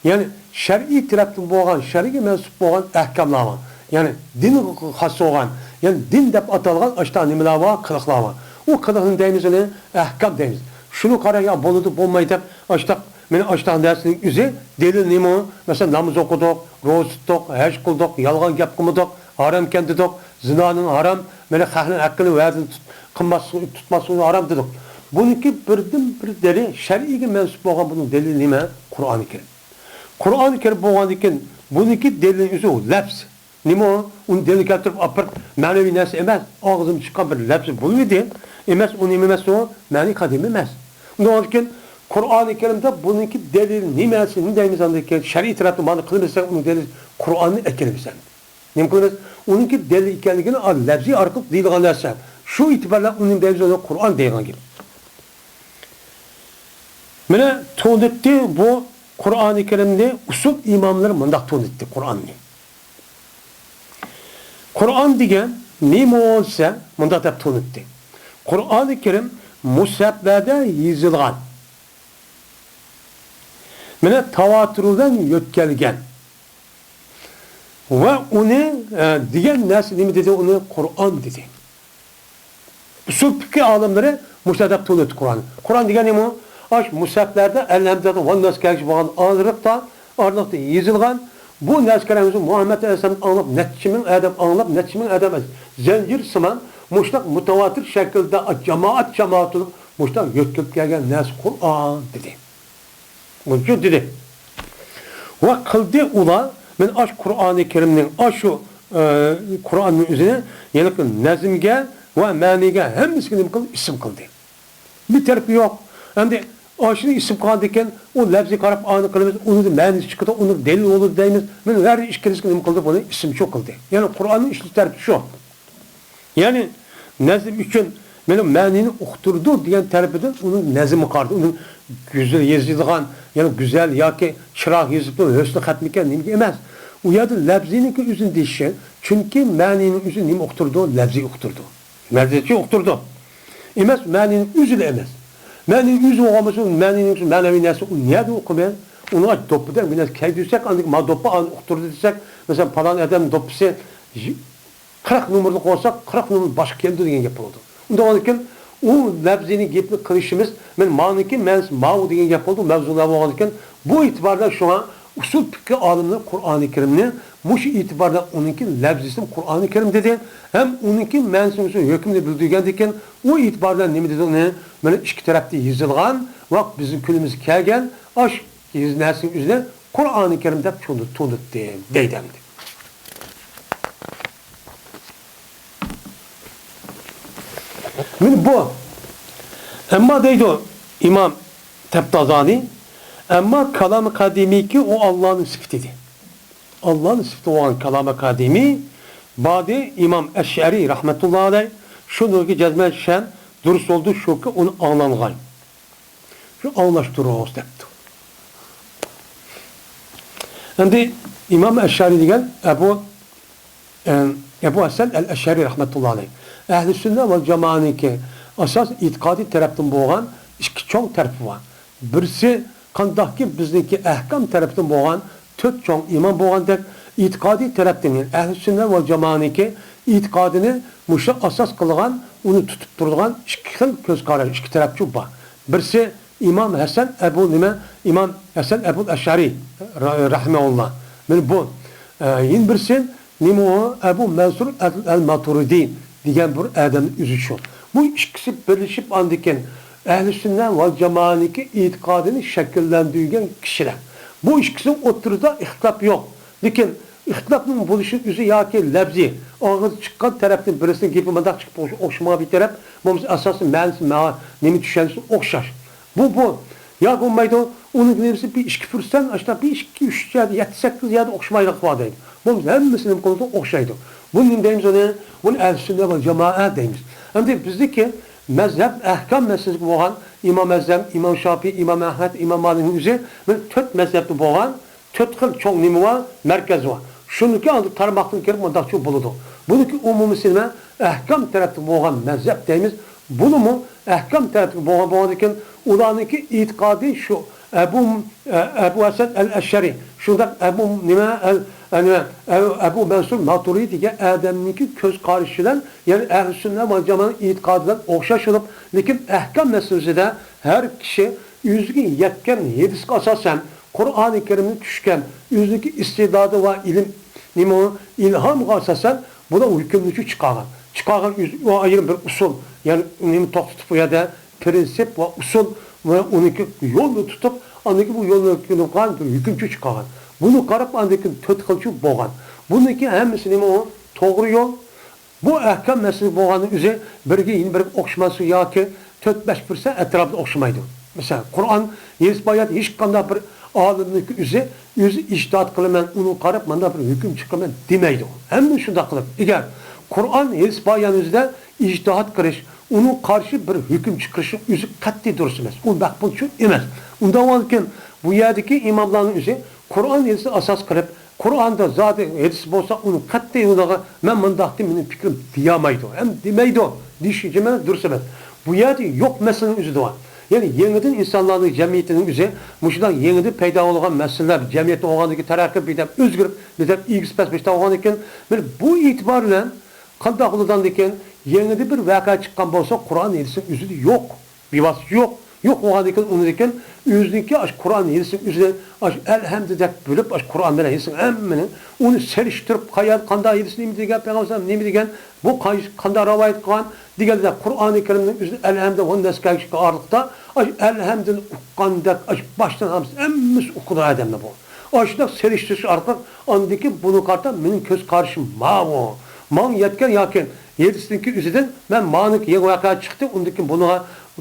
يەنى شەرئىي تەرەپتىن بولغان، شەرئىگە مەنسۇپ بولغان ئەھكاملار بار. يەنى دىنغا خاس بولغان، يەنى دىن دەپ ئاتالغان ئاشۇنداق نېمىلەر بار، قىلىقلار بار. ئۇ قىلىقنى دەيمىز، ئۇنى ئەھكام دەيمىز. شۇنى قارا، يا بولىدۇ، بولمايدۇ دەپ، ئاشۇنداق، مانا ئاشۇنداق نەرسىنىڭ ئۆزى دەلىل نېمە؟ مەسىلەن، ناماز ئوقۇدۇق، روزا تۇتتۇق، ھەج قىلدۇق، يالغان گەپ قىلمىدۇق، ھارامكەن دېدۇق، زىنانىڭ ھارام، مانا خەقنىڭ ھەققىنى ۋەدىنى تۇت-، قىلماسلىق، تۇتماسلىقنى ھارام دېدۇق. بۇنىڭكى بىردىنبىر دەلىل، شەرئىيگە مەنسۇپ بولغان بۇنىڭ دەلىلى نېمە؟ قۇرئانى كەرىم. قۇرئانى كەرىم بولغاندىن كېيىن، بۇنىڭكى دەلىلى ئۆزى ئۇ لەپز. نېمە ئۇ؟ ئۇنى دەلىل كەلتۈرۈپ ئاپىرىپ، مەنىۋى نەرسە ئەمەس، ئاغزىمدىن چىققان بىر لەپز بولمىدى. ئەمەس، ئۇ نېمە ئەمەس ئۇ؟ مەنىي قەدىمى ئەمەس. ئۇنداق بولغاندىكىن، قۇرئانى كەرىمدە بۇنىڭكى دەلىلى نېمە، نېمە دەيمىز ئاندىن كېيىن؟ شەرئىي تەرەپتىن مانا قىلىمىز دېسەك، ئۇنىڭ دەلىلى قۇرئاننى ئەكىرىمىز ئەمدى. نېمە قىلىمىز؟ ئۇنىڭكى دەلىل ئىكەنلىكىنى، ئا، لەپزىي ئارقىلىق دېيىلغان نەرسە. شۇ ئېتىبار بىلەن ئۇنى دەيمىز، ئۇنى قۇرئان دەيدىغان گەپ. مانا تونۇتتى بۇ قۇرئانى كەرىمنى ئۇسۇل ئىماملىرى مۇنداق تونۇتتى قۇرئاننى. قۇرئان دېگەن نېمە دېسە، مۇنداق دەپ تونۇتتى. قۇرئانى كەرىم مۇسھەپلەردە يېزىلغان. مانا تاۋاتۇر بىلەن يۆتكەلگەن. ۋە ئۇنى، ئە، دېگەن نەرسە نېمە دېدى؟ ئۇنى قۇرئان دېدى. ئۇسۇل پىقھى ئالىملىرى مۇشۇنداق دەپ تونۇتتى قۇرئاننى. قۇرئان دېگەن نېمە؟ ئاش مۇسھەپلەردە ئەلھەمدۇلىللا ۋەنناس كەلگۈچە بولغان ئارىلىقتا، ئارىلىقتا يېزىلغان. بۇ نەرسە كەلگەن مۇھەممەد ئەلەيھىسسالامدىن ئاڭلاپ نەچچە مىڭ ئادەم ئاڭلاپ، نەچچە مىڭ ئادەم زەنجىر سىمان مۇشۇنداق مۇتاۋاتىر شەكىلدە جامائەت، جامائەت بولۇپ مۇشۇنداق يۆتكىلىپ كەلگەن نەرسە قۇرئان دېدى. بۇنچە دېدى. ۋە قىلدى ئۇلار، مەن ئاش قۇرئانى كەرىمنىڭ، ئاشۇ، ئە، قۇرئاننىڭ ئۆزىنى، يەنى نەزمگە ۋە مەنىگە ھەممىسىگە نېمە قىلدى؟ ئىسىم قىلدى. بىر تەرىپى يوق. ئەمدى ئاشۇنى ئىسىم قىلغاندىن كېيىن، ئۇ لەپزىگە قاراپ ئانى قىلىمىز، ئۇنىڭ مەنىسى چىقىدۇ، ئۇنىڭ دەلىلى بولىدۇ دەيمىز. مەن ھەر ئىككىلىسىگە نېمە قىلدى؟ بۇنى ئىسىمچۇ قىلدى. يەنى قۇرئاننىڭ ئىشلىتىش تەرىپى شۇ. يەنى نەزم ئۈچۈن مېنىڭ مەنىنى ئۇقتۇرىدۇ دېگەن تەرىپىدىن ئۇنىڭ نەزمىگە قارىدى. ئۇنىڭ گۈزەل يېزىلغان، يەنى گۈزەل ياكى چىراغ يېزىقنىڭ ھۆسنى خەتمىكەن نېمىگە ئەمەس. ئۇ يەردە لەپزىنىڭكى ئۆزىنى دېيىشى، چۈنكى مەنىنىڭ ئۆزى نېمە ئۇقتۇرىدۇ؟ لەپزى ئۇقتۇرىدۇ. لەپزىچە ئۇقتۇرىدۇ. ئەمەس، مەنىنىڭ ئۆزىلا ئەمەس. مەنىنىڭ ئۆزى بولغان بولسا، مەنىنىڭ مەنىۋى نەرسە ئۇ نەدە ئۇقىمەن؟ ئۇنىڭ دوپپىدەك بىر نەرسە كەيدۈرسەك، ئاندىن ما دوپپا ئانى ئۇقتۇردى دېسەك، مەسىلەن، پالان ئادەم دوپپىسى قىرىق نومۇرلۇق بولسا، قىرىق نومۇر باشقا كەلدى دېگەن گەپ بولىدۇ. ئۇنداق بولغاندىكىن، ئۇ لەپزىنى گەپنى قىلىشىمىز، مەن مانىكى مەنىسى ماۋۇ دېگەن گەپ بولدى، مەۋزۇلار بولغاندىكىن، بۇ ئېتىبار بىلەن شۇڭا ئۇسۇل پىقھى ئالىملىرى قۇرئانى كەرىمنى مۇشۇ ئېتىبار بىلەن ئۇنىڭكى لەپزىسىمۇ قۇرئانى كەرىم دېدى، ھەم ئۇنىڭكى مەنىسىنى، ھۆكمىنى بىلدۈرگەندىكىن، ئۇ ئېتىبار بىلەن نېمە دېدى ئۇنى؟ مانا ئىككى تەرەپتە يېزىلغان ۋە بىزنىڭ كۈنىمىزگە كەلگەن ئاشۇ نەرسىنىڭ ئۆزىنى قۇرئانى كەرىم دەپ تونۇ-، تونۇتتى دەيدۇ ئەمدى. مانا بۇ. ئەمما دەيدۇ ئىمام تەپتازانى، ئەمما كالامى قەدىمىيكى ئۇ ئاللانىڭ سۈپىتى ئىدى. ئاللانىڭ سۈپىتى بولغان كالامى قەدىمىي باردى ئىمام ئەشئەرى رەھمەتۇللا ئەلەي، شۇنىڭغا جەزمەن ئىشەن، دۇرۇس بولدى شۇكى ئۇنى ئاڭلانغاي. شۇ ئاڭلاشتۇرۇڭ دەپتۇ. ئەمدى ئىمام ئەشئەرى دېگەن ئەبۇ، ئە، ئەبۇ ھەسەن ئەل ئەشئەرى رەھمەتۇللا ئەلەي. ئەھلى سۈننە ۋەل جامائەنىڭكى ئاساس ئېتىقادىي تەرەپتىن بولغان ئىككى چوڭ تەرىپى بار. بىرسى قانداقكى بىزنىڭكى ئەھكام تەرەپتىن بولغان تۆت چوڭ ئىمام بولغاندەك، ئېتىقادىي تەرەپتىن، يەنى ئەھلى سۈننە ۋەل جامائەنىڭكى ئېتىقادىنى مۇشۇ ئاساس قىلغان، ئۇنى تۇتۇپ تۇرىدىغان ئىككى خىل كۆز قاراش، ئىككى تەرەپچۇ بار. بىرسى ئىمام ھەسەن ئەبۇ نېمە؟ ئىمام ھەسەن ئەبۇل ئەشئەرى را-، رەھىمەھۇللا. مانا بۇ. ئە، يەنە بىرسى نېمە ئۇ؟ ئەبۇ مەنسۇر ئەل، ئەل ماتۇرىدى دېگەن بىر ئادەمنىڭ ئۆزى شۇ. بۇ ئىككىسى بىرلىشىپ ئاندىن كېيىن ئەھلى سۈننە ۋەل جامائەنىڭكى ئېتىقادىنى شەكىللەندۈرگەن كىشىلەر. بۇ ئىككىسىنىڭ ئوتتۇرىدا ئىختىلاپ يوق. لېكىن ئىختىلاپنىڭ بولۇشىنىڭ ئۆزى ياكى لەپزى، ئاغزى چىققان تەرەپتىن بىرسىنىڭ گېپى مۇنداق چىقىپ ئوخش-، ئوخشىمىغان بىر تەرەپ، بولمىسا ئاساسىي مەنىسى، مە-، نېمە چۈشەنسە ئوخشاش. بۇ، بۇ. يا بولمايدۇ، ئۇنىڭ نېمىسى بىر ئىككى پىرسەنت، ئاشۇنداق بىر ئىككى، ئۈچ يەردە، يەتتە، سەككىز يەردە ئوخشىمايدىغان بار دەيدۇ. بولمىسا ھەممىسى نېمە قىلىدۇ؟ ئوخشايدۇ. بۇنى نېمە دەيمىز ئۇنى؟ بۇنى ئەھلى سۈننە ۋەل جامائە دەيمىز. ئەمدى بىزدىكى مەزھەپ، ئەھكام مەسىلىسىگە بولغان ئىمام ئەزەم، ئىمام شاپىي، ئىمام ئەھمەد، ئىمام مالىكنىڭ ئۆزى، مانا تۆت مەزھەپتە بولغان تۆت خىل چوڭ نېمە بار؟ مەركەز بار. شۇنىڭكى ئالدى تارماقتىن كىرىپ مۇنداقچە بولىدۇ. بۇنىڭكى ئومۇمىيسى نېمە؟ ئەھكام تەرەپتە بولغان مەزھەپ دەيمىز. بۇنىمۇ ئەھكام تەرەپتە بولغان بولغاندىكىن، ئۇلارنىڭكى ئېتىقادى شۇ ئەبۇ، ئە، ئەبۇ ھەسەن ئەل ئەشئەرى، شۇنداق ئەبۇ نېمە، ئەل، ئە، نېمە، ئەبۇ، ئەبۇ مەنسۇر ماتۇرىدى دېگەن ئادەمنىڭكى كۆز قارىشى بىلەن، يەنى ئەھلى سۈننە ۋەل جامائەنىڭ ئېتىقادى بىلەن ئوخشاش بولۇپ، لېكىن ئەھكام مەسىلىسىدە ھەر كىشى ئۆزىگە يەتكەن ھەدىسكە ئاساسەن، قۇرئانى كەرىمدىن چۈشكەن ئۆزىنىڭكى ئىستىدادى ۋە ئىلىم، نېمە ئۇ، ئىلھامغا ئاساسەن بۇلار ھۆكۈمنى چىقارغان. چىقارغان ئۆزى، ئۇ ئايرىم بىر ئۇسۇل، يەنى نېمە توختىتىپ بۇ يەردە پرىنسىپ ۋە ئۇسۇل ۋە ئۇنىڭكى يولنى تۇتۇپ، ئاندىن كېيىن بۇ يولنى قىلغان بىر ھۆكۈمچى چىقارغان. بۇنى قاراپ ئاندىن كېيىن تۆت خىلچە بولغان. بۇنىڭكى ھەممىسى نېمە ئۇ؟ توغرا يول. بۇ ئەھكام مەسىلىسى بولغاننىڭ ئۆزى بىرىگە يەنە بىرىگە ئوخشىماسلىقى ياكى تۆت بەش پىرسەنت ئەتراپىدا ئوخشىمايدۇ. مەسىلەن، قۇرئان، ھەدىس، بايان ھېچقانداق بىر ئالىمنىڭكى ئۆزى، ئۆزى ئىجتىھات قىلىمەن، ئۇنى قاراپ مانداق بىر ھۆكۈم چىقىرىمەن دېمەيدۇ. ھەممە شۇنداق قىلىپ، ئەگەر قۇرئان، ھەدىس، بايان ئۆزىدە ئىجتىھات قىلىش، ئۇنىڭ قارشى بىر ھۆكۈم چىقىرىشنىڭ ئۆزى قەتئىي دۇرۇس ئەمەس. ئۇ مەقبۇلچۇ ئەمەس. ئۇنداق بولغاندىكىن، بۇ يەردىكى ئىماملارنىڭ ئۆزى قۇرئان، ھەدىسنى ئاساس قىلىپ، قۇرئاندا زادى ھەدىس بولسا، ئۇنى قەتئىي ئۇنىڭغا مەن مۇنداق دېدىم، مېنىڭ پىكرىم دېيەلمەيدۇ، ھەم دېمەيدۇ دېيىش جىمى دۇرۇس ئەمەس. بۇ يەردە يوق مەسىلىنىڭ ئۆزىدە بار. يەنى يېڭىدىن ئىنسانلارنىڭ جەمئىيىتىنىڭ ئۆزى مۇشۇنداق يېڭىدىن پەيدا بولغان مەسىلىلەر، جەمئىيەت بولغاندىكى تەرەققىي بىردەم ئۆزگىرىپ، بىردەم ئېگىز پەس بولغاندىكىن، مانا بۇ ئېتىبار بىلەن قانداق بولىدىغاندىكىن، يېڭىدىن بىر ۋەقە چىققان بولسا، قۇرئان، ھەدىسنىڭ ئۆزىدە يوق. بىۋاسىتە يوق. يوق بولغاندىكىن، ئۇنىڭدىكىن ئۆزىنىڭكى ئاشۇ قۇرئان، ھەدىسنىڭ ئۆزىنى ئاشۇ ئەلھەمدۇ دەپ بىلىپ، ئاشۇ قۇرئان بىلەن ھەدىسنىڭ ھەممىنى ئۇنى سېلىشتۇرۇپ، قايەر، قانداق ھەدىس نېمە دېگەن، پەيغەمبەر نېمە دېگەن، بۇ قاي-، قانداق رىۋايەت قىلغان دېگەندە، قۇرئانى كەرىمنىڭ ئۆزىنى ئەلھەمدۇ ۋە نەسكەگە ئارىلىقتا ئاشۇ ئەلھەمدۇنى ئۇققاندەك، ئاشۇ باشتىن ھەممىسى، ھەممىسى ئۇقىدۇ ئادەمنى بۇ. ئاشۇنداق سېلىشتۇرۇش ئارقىلىق ئاندىكى بۇنىڭغا قارىتا مېنىڭ كۆز قارىشىم ماۋۇ. ماڭا يەتكەن ياكى ھەدىسنىڭكى ئۆزىدىن مەن مانىڭكى يېڭى ۋەقە چىقتى، ئۇندىن كېيىن بۇنىڭغا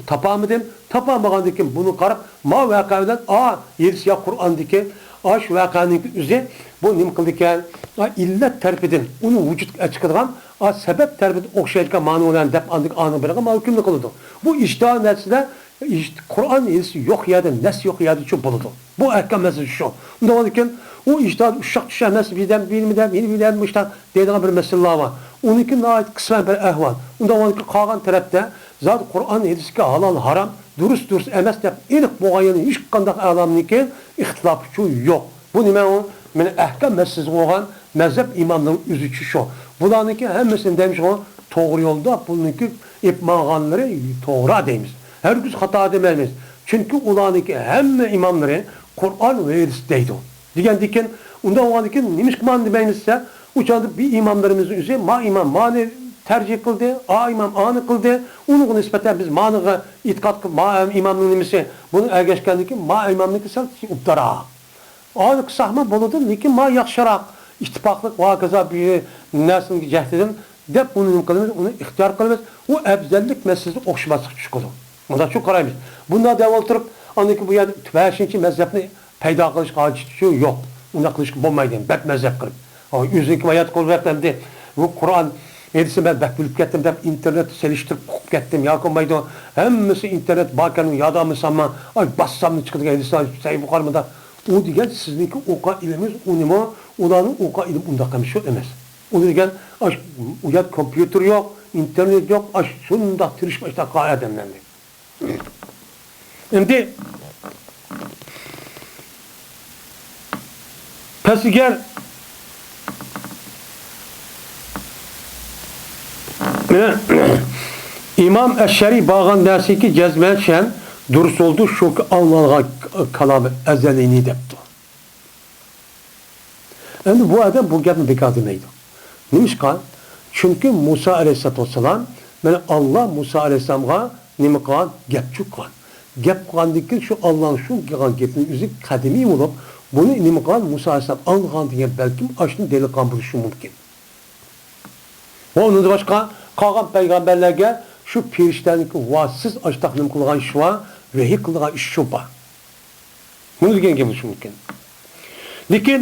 تاپالمىدىم. تاپالمىغاندىن كېيىن بۇنى قاراپ، ما ۋەقە بىلەن ئا ھەدىس يا قۇرئاندىكى ئاشۇ ۋەقەنىڭكى ئۆزى بۇ نېمە قىلىدىكەن؟ ئا، ئىللەت تەرىپىدىن ئۇنى ۋۇجۇدقا چىقىدىغان، ئا، سەۋەب تەرىپىدىن ئوخشايدىكەن مانىلارنى دەپ ئاندىن ئانىڭ بىرىگە ما ھۆكۈمنى قىلىدۇ. بۇ ئىجتىھاد نەرسىلەر ئىجت-، قۇرئان ھەدىس يوق يەردە، نەس يوق يەردىچۇ بولىدۇ. بۇ ئەھكام مەسىلىسى شۇ. ئۇنداق بولىدىكەن، ئۇ ئىجتىھاد ئۇششاق چۈشەر نەرسە بىردەم، بىلمىدەم، يەنە بىلمىدەم، مۇشتاق دەيدىغان بىر مەسىلىلەر بار. ئۇنىڭكى ناھايىتى قىسمەن بىر ئەھۋال. ئۇنداق بولىدىكەن، قالغان تەرەپتە زادى قۇرئان ھەدىسكە ھالال، ھارام، دۇرۇس، دۇرۇس ئەمەس دەپ ئېنىق بولغان يەنە ھېچقانداق ئالىمنىڭكى ئىختىلاپىچۇ يوق. بۇ نېمە ئۇ؟ مانا ئەھكام مەسىلىسى بولغان مەزھەپ ئىماملىرىنىڭ ئۆزىچۇ شۇ. بۇلارنىڭكى ھەممىسىنى دەيمىز، توغرا يولدا بۇنىڭكى ئېلىپ ماڭغانلىرى توغرا دەيمىز. ھەرگىز خاتا دېمەيمىز. چۈنكى ئۇلارنىڭكى ھەممە ئىماملىرى قۇرئان ۋە ھەدىس دەيدۇ. دېگەندىكىن، ئۇنداق بولغاندىكىن نېمىشقا مانا دېمەيمىز دېسە، ئۇ چاغدا بىر ئىماملىرىمىزنىڭ ئۆزى، ما ئىمام مانى تەرجىھ قىلدى، ئا ئىمام ئانى قىلدى، ئۇنىڭغا نىسبەتەن بىز مانىغا ئېتىقاد قىلىپ، ما ئىمامنىڭ نېمىسى، بۇنى ئەگەشكەندىكىن ما ئىمامنىڭكى سەل ئوبدانراق. ئانى قىلساقمۇ بولىدۇ، لېكىن ما ياخشىراق، ئىتتىپاقلىق ۋە ھاكازا بىر نەرسىنىڭ جەھىتىدىن دەپ ئۇنى نېمە قىلىمىز، ئۇنى ئىختىيار قىلىمىز. ئۇ ئەۋزەللىك مەسىلىسىدە ئوخشىماسلىق چىقىدۇ. مۇنداقچۇ قارايمىز. بۇنداق دەپ ئولتۇرۇپ، ئاندىن كېيىن بۇ يەردە بەشىنچى مەزھەپنى پەيدا قىلىشقا ھاجىتى يوق. ئۇنداق قىلىشقا بولمايدۇ، بەك مەزھەپ قىلىپ. ئۇ ئۆزىنىڭكى ھايات قولى بىلەن ئەمدى بۇ قۇرئان ھەدىسنى مەن بەك بىلىپ كەتتىم دەپ ئىنتېرنېتتا سېلىشتۇرۇپ ئوقۇپ كەتتىم ياكى بولمايدۇ. ھەممىسى ئىنتېرنېت باركەن، يادلىمىساممۇ، ئاي، باسساملا چىقىدىغان ھەدىسلەر سەھىھ بۇخارى مۇنداق. ئۇ دېگەن سىزنىڭكى ئوقۇغان ئىلمىڭىز ئۇنىمۇ، ئۇلارنىڭ ئوقۇغان ئىلمى ئۇنداق ئەمەس، شۇ ئەمەس. ئۇنى دېگەن، ئاش، ئۇ يەردە كومپيۇتېر يوق، ئىنتېرنېت يوق، ئاش، شۇنداق تىرىشىپ ئاشتاق ئادەملەرنى. ئەمدى پەس ئەگەر ئىمام ئەششەرى بارغان نەرسىكى جەزمەن شەن دۇرۇس بولدى، شۇكى ئاڭلانغان كالامى ئەزەلىنى دەپتۇ. ئەمدى بۇ ئادەم بۇ گەپنى بىكار دېمەيدۇ. نېمىشقا؟ چۈنكى مۇسا ئەلەيھىسسالاتۇ ۋەسسالام، مانا، ئاللا مۇسا ئەلەيھىسسالامغا نېمە قىلغان؟ گەپ چۈشۈرگەن. گەپ قىلغاندىن كېيىن شۇ ئاللانىڭ شۇ قىلغان گېپىنىڭ ئۆزى قەدىمىي بولۇپ، بۇنى نېمە قىلغان؟ مۇسا ئەلەيھىسسالام ئاڭلىغان دېگەن بەلكىم ئاشۇنى دەلىل قىلغان بولۇشى مۇمكىن. ۋە ئۇنىڭدىن باشقا قالغان پەيغەمبەرلەرگە شۇ پەرىشتەنىڭكى ۋاسىتىسىز ئاشتاق نېمە قىلغان ئىشى بار، ۋەھىي قىلغان ئىشى شۇ بار. بۇنى دېگەن گەپ بولۇشى مۇمكىن. لېكىن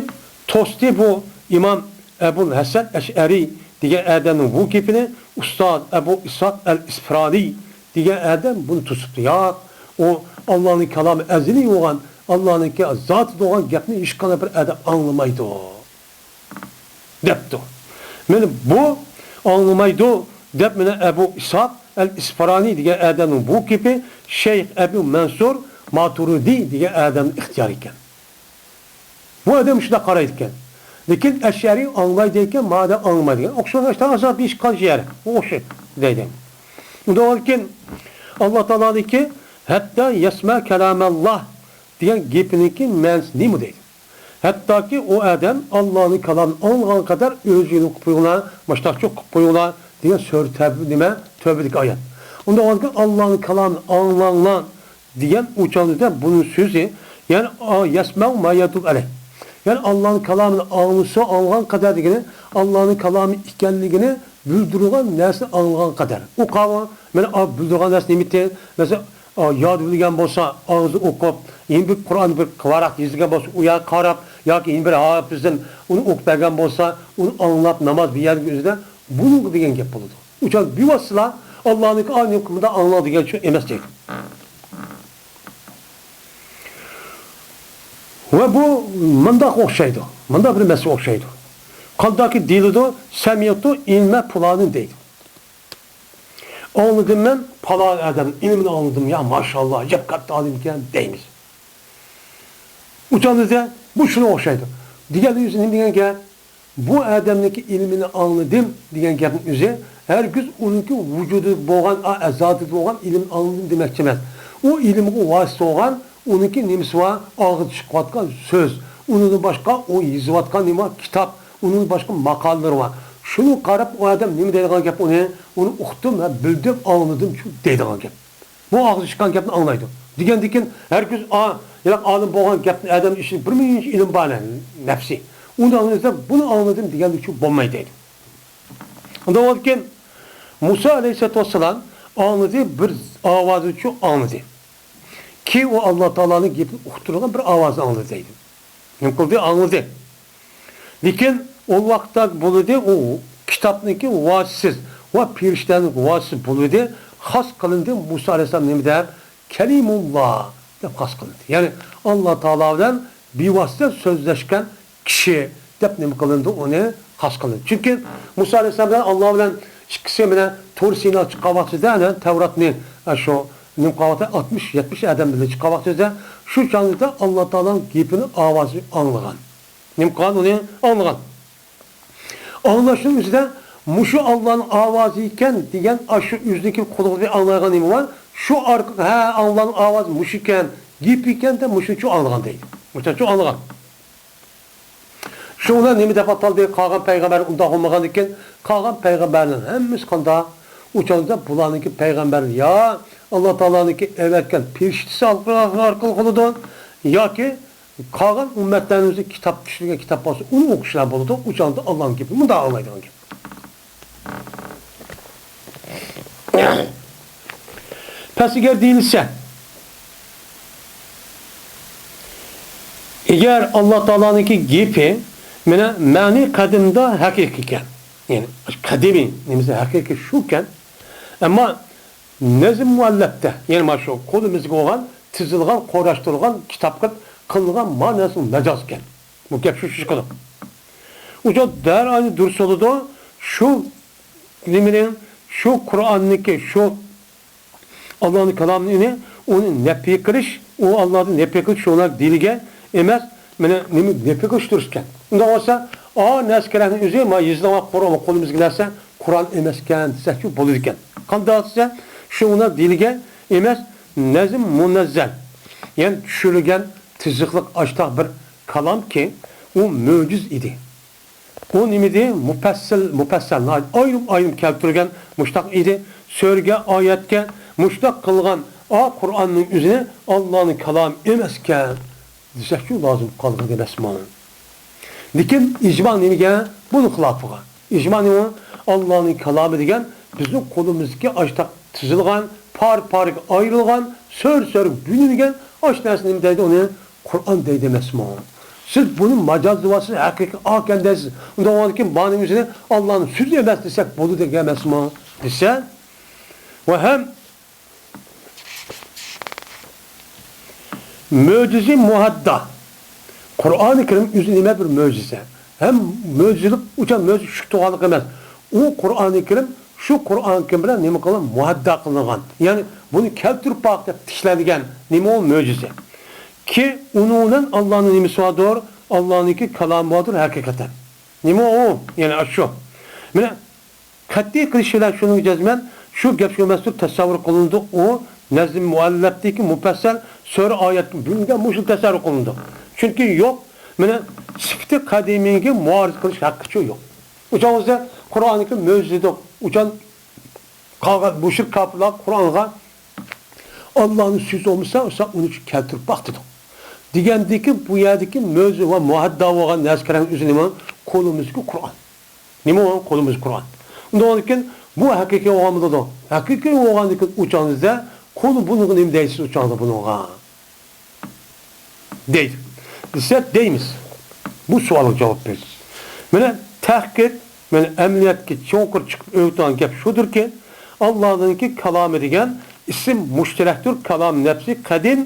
توستى بۇ ئىمام ئەبۇل ھەسەن ئەشئەرى دېگەن ئادەمنىڭ بۇ گېپىنى ئۇستاز ئەبۇ ئىسھاق ئەل ئىسفىرانى دېگەن ئادەم بۇنى توسۇپتۇ. ياق، ئۇ ئاللانىڭ كالامى ئەزەلىي بولغان، ئاللانىڭكى زاتىدا بولغان گەپنى ھېچقانداق بىر ئادەم ئاڭلىمايدۇ. دەپتۇ. مانا بۇ ئاڭلىمايدۇ دەپ، مانا ئەبۇ ئىسھاق ئەل ئىسفارانى دېگەن ئادەمنىڭ بۇ گېپى شەيخ ئەبۇ مەنسۇر ماتۇرىدى دېگەن ئادەمنىڭ ئىختىيارى ئىكەن. بۇ ئادەم شۇنداق قارايدىكەن. لېكىن ئەشئەرى ئاڭلايدىكەن، مانا ئاڭلىمايدىكەن. ئوخشاش ئاشتا ئازاب بېشى قالجى يەر. ئوخشاش دەيدۇ. ئۇنداق بولغاندىكىن ئاللا تائالانىڭكى ھەتتا يەسمە كەلامەللا دېگەن گېپىنىڭكى مەنىسى نېمە دەيدۇ؟ ھەتتاكى ئۇ ئادەم ئاللانىڭ كالامىنى ئاڭلىغان قەدەر ئۆزى يولۇم قىلىپ قويۇڭلار، ماشتاقچۇ قىلىپ قويۇڭلار دېگەن سۈرە تەۋبە، نېمە؟ تەۋبىدىكى ئايەت. ئۇنداق بولغاندىكىن ئاللانىڭ كالامىنى ئاڭلاڭلار دېگەن ئۇ چاغدا بۇنىڭ سۆزى، يەنى، ئا، يەسمەئۇ ما يەتلۇ ئەلەيھ. يەنى ئاللانىڭ كالامىنى ئاڭلىسا، ئاڭلىغان قەدەر دېگىنى ئاللانىڭ كالامى ئىكەنلىكىنى بىلدۈرىدىغان نەرسىنى ئاڭلىغان قەدەر. ئۇ قاۋۇ، مانا، ئا، بىلدۈرىدىغان نەرسە نېمىتى؟ مەسىلەن، ئا، ياد بىلگەن بولسا، ئاغزى ئوقۇپ، يەنە بىر قۇرئان بىر ۋاراق يېزىلگەن بولسا، ئۇ يەرگە قاراپ، ياكى يەنە بىر ھاپىزدىن ئۇنى ئوقۇپ بەرگەن بولسا، ئۇنى ئاڭلاپ، ناماز بىر يەرگە ئۆزىدە بۇنىڭغا دېگەن گەپ بولىدۇ. ئۇ چاغ بىۋاسىتە ئاللانىڭكى ئايىنى مۇنداق ئاڭلاڭ دېگەن چۈشۈن ئەمەس دەيدۇ. ۋە بۇ مۇنداق ئوخشايدۇ، مۇنداق بىر مەسىلە ئوخشايدۇ. قانداقكى دېيىلىدۇ، سەمىئتۇ ئىلمە پۇلانىن دەيدۇ. ئاڭلىدىم مەن، پالان ئادەم ئىلمىنى ئاڭلىدىم، يا ماشائاللا، ئەجەب كاتتا ئالىم ئىكەن دەيمىز. ئۇ چاغدا بۇ شۇنىڭغا ئوخشايدۇ. دېگەن ئۆزى نېمە دېگەن گەپ؟ بۇ ئادەمنىڭكى ئىلمىنى ئاڭلىدىم دېگەن گەپنىڭ ئۆزى ھەرگىز ئۇنىڭكى ۋۇجۇدىدا بولغان، ئا، ئەزادىدا بولغان ئىلىمنى ئاڭلىدىم دېمەكچى ئەمەس. ئۇ ئىلىمغا ۋاسىتە بولغان، ئۇنىڭكى نېمىسى بار، ئاغزىدا چىقىۋاتقان سۆز، ئۇنىڭدىن باشقا ئۇ يېزىۋاتقان نېمە بار، كىتاب، ئۇنىڭدىن باشقا ماقالىلىرى بار. شۇنىڭغا قاراپ ئۇ ئادەم نېمە دەيدىغان گەپ ئۇنى، ئۇنى ئۇقتۇم ۋە بىلدىم، ئاڭلىدىمچۇ دەيدىغان گەپ. بۇ ئاغزى چىققان گەپنى ئاڭلايدۇ. دېگەندىكىن ھەرگىز ئا-، ياق، ئالىم بولغان گەپنى ئادەم ئىچىدە بىر مۇنچە ئىلىم بار نەپسى. ئۇنى ئاڭلىسا، بۇنى ئاڭلىدىم دېگەنلىكچە بولمايدۇ دەيدۇ. ئۇنداق بولىدىكەن، مۇسا ئەلەيھىسسالاتۇ ۋەسسالام ئاڭلىدى، بىر ئاۋازنىچۇ ئاڭلىدى. كېيىن ئۇ ئاللا تائالانىڭ گېپىنى ئۇقتۇرغان بىر ئاۋازنى ئاڭلىدى دەيدۇ. نېمە قىلدى؟ ئاڭلىدى. لېكىن ئۇ ۋاقىتتا بولىدى، ئۇ كىتابنىڭكى ۋاسىتىسىز ۋە پېرىشتەنىڭ ۋاسىتىسى بولىدى، خاس قىلىندى مۇسا ئەلەيھىسسالام نېمە دەپ؟ كەلىمۇللا دەپ خاس قىلىندى. يەنى ئاللا تائالا بىلەن بىۋاسىتە سۆزلەشكەن كىشى دەپ نېمە قىلىندى؟ ئۇنى خاس قىلىندى. چۈنكى مۇسا ئەلەيھىسسالام بىلەن ئاللا بىلەن ئىككىسى بىلەن تور سىناغا چىققان ۋاقتىدا، تەۋراتنى، ئە، شۇ نېمە قىلغان ۋاقتىدا ئاتمىش، يەتمىش ئادەم بىللە چىققان ۋاقتىدا شۇ چاغدا ئاللا تائالانىڭ گېپىنى، ئاۋازىنى ئاڭلىغان. نېمە قىلغان؟ ئۇنى ئاڭلىغان. ئاڭلاشنىڭ ئۆزىدە مۇشۇ ئاللانىڭ ئاۋازى ئىكەن دېگەن، ئاشۇ ئۆزىنىڭكى قۇلىقىدا ئاڭلايدىغان نېمە بار؟ شۇ ئارقىلىق، ھە، ئاللانىڭ ئاۋازى مۇشۇ ئىكەن، گېپى ئىكەن دەپ مۇشۇنچە ئاڭلىغان دەيدۇ. مۇشۇنچە ئاڭلىغان. شۇڭا نېمە دەپ ئاتالدى؟ قالغان پەيغەمبەر ئۇنداق بولمىغاندىكىن، قالغان پەيغەمبەرنىڭ ھەممىسى قانداق؟ ئۇ چاغدا بۇلارنىڭكى پەيغەمبەر يا ئاللا تائالانىڭكى ئەۋەتكەن پېرىشتىسى ئارقىلىق بولىدۇ، ياكى قالغان ئۈممەتلەرنىڭ ئۆزى كىتاب، چۈشۈرگەن كىتاب بولسا، ئۇنى ئوقۇشلار بولىدۇ. ئۇ چاغدا ئاللانىڭ گېپىنى مۇنداق ئاڭلايدىغان گەپ. پەس ئەگەر دېيىلسە، ئەگەر ئاللا تائالانىڭكى گېپى، مانا، مەنى قەدىمدا ھەقىقىي ئىكەن، يەنى قەدىمىي نېمىسى ھەقىقىي شۇكەن، ئەمما نەزم مۇئەللەپتە، يەنى مانا شۇ قولىمىزدىكى بولغان، تىزىلغان، قۇراشتۇرۇلغان كىتاب قىلىپ قىلىنغان مانىسى مەجاز ئىكەن. بۇ گەپ شۇ چىقىدۇ. ئۇ دەرھال دۇرۇس بولىدۇ. شۇ نېمىنى، شۇ قۇرئاننىكى، شۇ ئاللانىڭ كالامىنى ئۇنى نەپى قىلىش، ئۇ ئاللادىن نەپى قىلىش شۇلار دېيىلگەن ئەمەس، مانا نېمە نەپى قىلىش دۇرۇس ئىكەن. ئۇنداق بولسا، ئا نەرسە كېرەكنىڭ ئۆزى، ما يېزىلغان قۇرئان، قولىمىزدىكى نەرسە قۇرئان ئەمەسكەن دېسەكچۇ بولىدىكەن. قانداق دېسە، شۇ ئۇنداق دېيىلگەن ئەمەس، نەزم مۇنەززەل. يەنى چۈشۈرۈلگەن تىزىقلىق ئاشتاق بىر كالامكى، ئۇ مۆجىز ئىدى. ئۇ نېمىدى؟ مۇپەسسىل، مۇپەسسەل، ناھايىتى ئايرىم-ئايرىم كەلتۈرگەن مۇشتاق ئىدى. سۈرىگە، ئايەتكە مۇشتاق قىلغان ئا قۇرئاننىڭ ئۆزىنى ئاللانىڭ كالامى ئەمەسكەن دېسەكچۇ لازىم قالغىنى ئەمەسمۇ؟ لېكىن ئىجما نېمىگە؟ بۇنىڭ خىلاپىغا. ئىجما نېمە؟ ئاللانىڭ كالامى دېگەن بىزنىڭ قولىمىزدىكى ئاشتاق تىزىلغان، پارە-پارىگە ئايرىلغان، سۆر-سۆرگە بۆلۈنگەن ئاشۇ نەرسە نېمە دەيدۇ ئۇنى؟ قۇرئان دەيدۇ ئەمەسمۇ؟ سىز بۇنى ماجازلىۋاتسىز، ھەقىقىي ئاكەن دەيسىز. ئۇنداق بولغاندىكىن بارىنىڭ ئۆزىنى ئاللانىڭ سۆزى ئەمەس دېسەك بولىدىكەن ئەمەسمۇ؟ دېسە، ۋە ھەم مۆجىزە مۇھەددا. قۇرئانى كەرىم ئۆزى نېمە بىر مۆجىزە. ھەم مۆجىزىلىك، ئۇچان مۆجىزە چۈشۈپ تۇرغانلىق ئەمەس. ئۇ قۇرئانى كەرىم، شۇ قۇرئانى كەرىم بىلەن نېمە قىلغان؟ مۇھەددا قىلىنغان. يەنى بۇنى كەلتۈرۈپ باق دەپ تىكلەنگەن. نېمە ئۇ؟ مۆجىزە. كى ئۇنىڭ بىلەن ئاللانىڭ نېمىسى باردۇر؟ ئاللانىڭكى كالامى باردۇر ھەقىقەتەن. نېمە ئۇ؟ يەنى ئاشۇ. مانا قەتئىي قىلىش بىلەن شۇنىڭ جەزمەن شۇ گەپ شۇ مەزكۇر تەسەۋۋۇر قىلىنىدۇ. ئۇ نەزم مۇئەللەپتىكى مۇپەسسەل سۈرە ئايەت بۈگۈنگە مۇشۇ تەسەۋۋۇر قىلىنىدۇ. چۈنكى يوق، مانا سۈپىتى قەدىمىيگە مۇئارىزە قىلىش ھەققىچۇ يوق. ئۇ چاغ بولسا قۇرئاننىڭكى مۆجىزىدۇر. ئۇچان قالغان مۇشرىك كاپىرلار قۇرئانغا ئاللانىڭ سۆزى بولمىسا، ئۇنى كەلتۈرۈپ باق دېدۇق. دېگەندىكى بۇ يەردىكى مۆجىزە ۋە مۇھەددا بولغان نەرسە كەرەڭ ئۆزى نېمە؟ قولىمىزدىكى قۇرئان. نېمە بولغان؟ قولىمىزدىكى قۇرئان. ئۇنداق بولغاندىكىن بۇ ھەقىقىي بولغان بولىدۇ. ھەقىقىي بولغاندىكىن ئۇ چاغدا قۇل بۇنىڭغا نېمە دەيسىز ئۇ چاغدا بۇنىڭغا؟ دەيدۇ. دېسە دەيمىز. بۇ سوئالغا جاۋاب بېرىش. مانا تەھقىق، مانا ئەمەلىيەتكە چوڭقۇر چىقىپ ئۆگىتىدىغان گەپ شۇدۇركى، ئاللانىڭكى كالامى دېگەن ئىسىم مۇشتەرەكتۇر، كالام نەپسى قەدىم،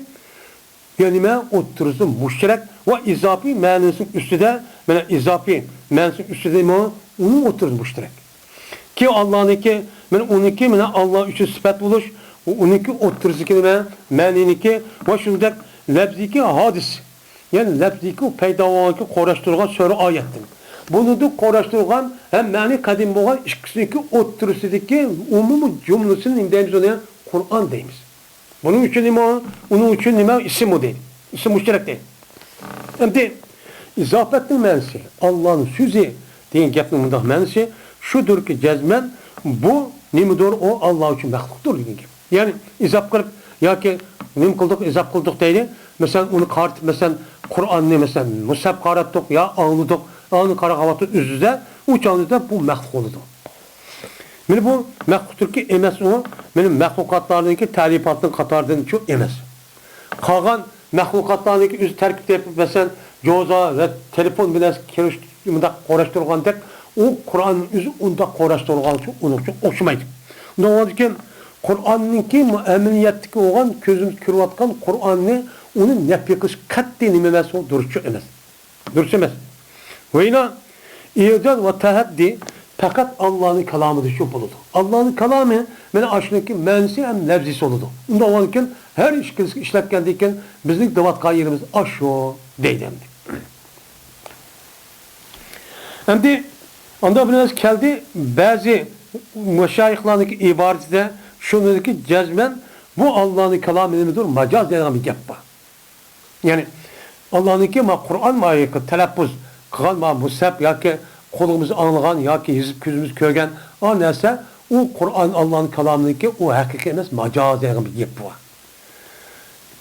يەنى نېمە ئوتتۇرىسى مۇشتەرەك ۋە ئىزاپىي مەنىسىنىڭ ئۈستىدە، مانا ئىزاپىي مەنىسىنىڭ ئۈستىدە نېمە؟ ئۇنىڭ ئوتتۇرىسى مۇشتەرەك. كېيىن ئاللانىڭكى، مانا ئۇنىڭكى، مانا ئاللا ئۈچۈن سۈپەت بولۇش، ئۇنىڭكى ئوتتۇرىسىدىكى نېمە؟ مەنىنىڭكى ۋە شۇنداق لەپزىيكى ھادىس. يەنى لەپزىيكى ئۇ پەيدا بولغانكى قوراشتۇرغان سۆرە ئايەتتىن. بۇنىڭدىن قوراشتۇرغان ھەم مەنى قەدىم بولغان ئىككىسىنىڭكى ئوتتۇرىسىدىكى ئومۇمىي جۈملىسىنى نېمە دەيمىز ئۇنى؟ قۇرئان دەيمىز. بۇنىڭ ئۈچۈن نېمە ئۇ؟ ئۇنىڭ ئۈچۈن نېمە ئىسىم ئۇ دەيدۇ. ئىسىم مۇشتەرەك دەيدۇ. ئەمدى ئىزاپەتنىڭ مەنىسى، ئاللانىڭ سۆزى دېگەن گەپنىڭ مۇنداق مەنىسى شۇدۇركى، جەزمەن بۇ نېمىدۇر، ئۇ ئاللا ئۈچۈن مەخلۇقتۇر دېگەن گەپ. يەنى ئىزاپ قىلىپ ياكى نېمە قىلدۇق، ئىزاپ قىلدۇق دەيلى. مەسىلەن، ئۇنى قارىتىپ، مەسىلەن، قۇرئاننى، مەسىلەن، مۇسھەپ قاراتتۇق يا ئاڭلىدۇق، ئاڭنى قاراپ قالغاندا ئۆزىدە، ئۇ چاغدا بۇ مەخلۇق بولىدۇ. مانا بۇ مەخلۇقتۇركى ئەمەس ئۇ، مانا مەخلۇقاتلارنىڭكى تەلىپاتنىڭ قاتارىدىنچۇ ئەمەس. قالغان مەخلۇقاتلارنىڭكى ئۆزى تەركىب تېپىپ، مەسىلەن، جوزا ۋە تېلېفون بىلەن كىرىش-، مۇنداق قوراشتۇرغاندەك، ئۇ قۇرئاننىڭ ئۆزى ئۇنداق قوراشتۇرغانچۇ ئۇنىڭچۇ ئوخشىمايدۇ. ئۇنداق بولغاندىكىن، قۇرئاننىڭكى مۇ-، ئەمەلىيەتتىكى بولغان، كۆزىمىز كۆرۈۋاتقان قۇرئاننى، ئۇنى نەپى قىلىش قەتئىي نېمە ئەمەس، ئۇ دۇرۇستچۇ ئەمەس. دۇرۇس ئەمەس. ۋە يەنە ئىجاز ۋە تەھەددى پەقەت ئاللانىڭ كالامىدىچۇ بولىدۇ. ئاللانىڭ كالامى مانا ئاشۇنىڭكى مەنىسى ھەم لەفزىسى بولىدۇ. ئۇنداق بولغاندىكىن ھەر ئىككىلىسىگە ئىشلەتكەندىن كېيىن بىزنىڭ دەۋاتقان يېرىمىز ئاشۇ دەيدۇ ئەمدى. ئەمدى ئانداق بىر نەرسە كەلدى، بەزى مەشايىخلارنىڭكى ئىبارىتىدە شۇنىڭدىكى جەزمەن بۇ ئاللانىڭ كالامى نېمىدۇر، ماجاز دەيدىغان بىر گەپ بار. يەنى، ئاللانىڭكى ما قۇرئان ما تەلەپپۇز قىلغان ما مۇسھەپ ياكى قولىمىز ئاڭلىغان ياكى يېزىپ كۆزىمىز كۆرگەن ئا نەرسە، ئۇ قۇرئان ئاللانىڭ كالامىنىڭكى، ئۇ ھەقىقىي ئەمەس، ماجاز دېگەن بىر گەپ بار.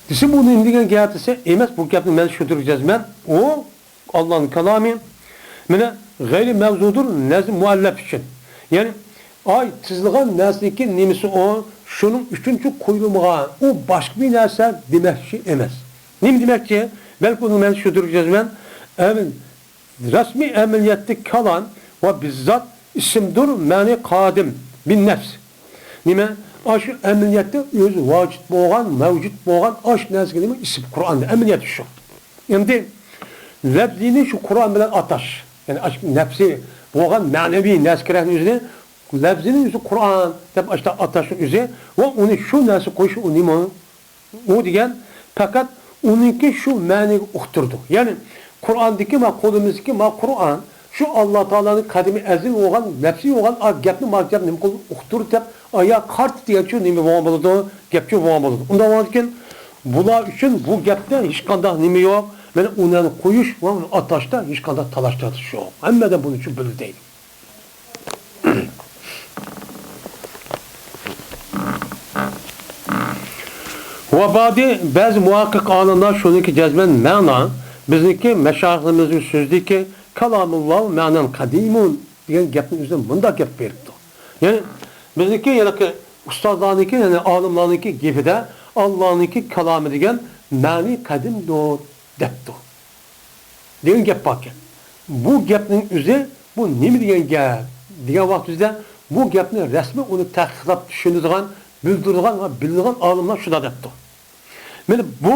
دېسە، بۇ نېمە دېگەن گەپ دېسە، ئەمەس، بۇ گەپنى مەن شۇدۇر جەزمەن، ئۇ ئاللانىڭ كالامى، مانا، غەيرىي مەۋزۇدۇر نەزم مۇئەللەپ ئۈچۈن. يەنى، ئاي، تىزىلغان نەرسىنىڭكى نېمىسى ئۇ، شۇنىڭ ئۈچۈنچۇ قويۇلمىغان، ئۇ باشقا بىر نەرسە دېمەكچى ئەمەس. نېمە دېمەكچى؟ بەلكى ئۇنىڭ مەنىسى شۇدۇر جەزمەن، ئەمىن، رەسمىي ئەمەلىيەتتە كالام ۋە بىززات ئىسىمدۇر مەنى قادىم، بىن نەفس. نېمە؟ ئاشۇ ئەمەلىيەتتە ئۆزى ۋاجىد بولغان، مەۋجۇت بولغان ئاشۇ نەرسىگە نېمە؟ ئىسىم، قۇرئاندا ئەمەلىيەتتە شۇ. ئەمدى لەپزىنى شۇ قۇرئان بىلەن ئاتاش، يەنى ئاشۇ نەپسى بولغان مەنىۋى نەرسە كېرەكنى ئۆزىنى، لەپزىنى ئۆزى قۇرئان دەپ ئاشۇنداق ئاتاشنىڭ ئۆزى ۋە ئۇنى شۇ نەرسە قويۇش ئۇ نېمە؟ ئۇ دېگەن پەقەت ئۇنىڭكى شۇ مەنىگە ئۇقتۇرىدۇ. يەنى قۇرئاندىكى ما قولىمىزدىكى ما قۇرئان، شۇ ئاللا تائالانىڭ قەدىمى ئەزەل بولغان، نەپسى بولغان ئا گەپنى ما گەپ نېمە قىلىدۇ، ئۇقتۇرىدۇ دەپ، ئايا قارت دېگەنچۇ نېمە بولغان بولىدۇ، گەپچۇ بولغان بولىدۇ. ئۇنداق بولغاندىكىن بۇلار ئۈچۈن بۇ گەپتە ھېچقانداق نېمە يوق. مانا ئۇنى قويۇش ۋە ئۇنى ئاتاشتا ھېچقانداق تالاش تارتىش يوق. ھەممە ئادەم بۇنى چۈشىنىپ بىلىدۇ دەيدۇ. ۋە بەزى، بەزى مۇھەققىق ئالىملار شۇنىڭكى جەزمەن مەنا، بىزنىڭكى مەشايىخلىرىمىزنىڭ سۆزىدىكى كالامۇللا مەنان قەدىمۇن دېگەن گەپنىڭ ئۆزىدە مۇنداق گەپ بېرىپتۇ. يەنى بىزنىڭكى، يەنىكى ئۇستازلارنىڭكى، يەنى ئالىملارنىڭكى گېپىدە ئاللانىڭكى كالامى دېگەن مەنى قەدىمدۇر دەپتۇ. دېگەن گەپ باركەن. بۇ گەپنىڭ ئۆزى، بۇ نېمە دېگەن گەپ دېگەن ۋاقتىمىزدا، بۇ گەپنى رەسمىي ئۇنى تەھقىقلەپ چۈشىنىدىغان، بىلدۈرىدىغان ۋە بىلىدىغان ئالىملار شۇنداق دەپتۇ. مانا بۇ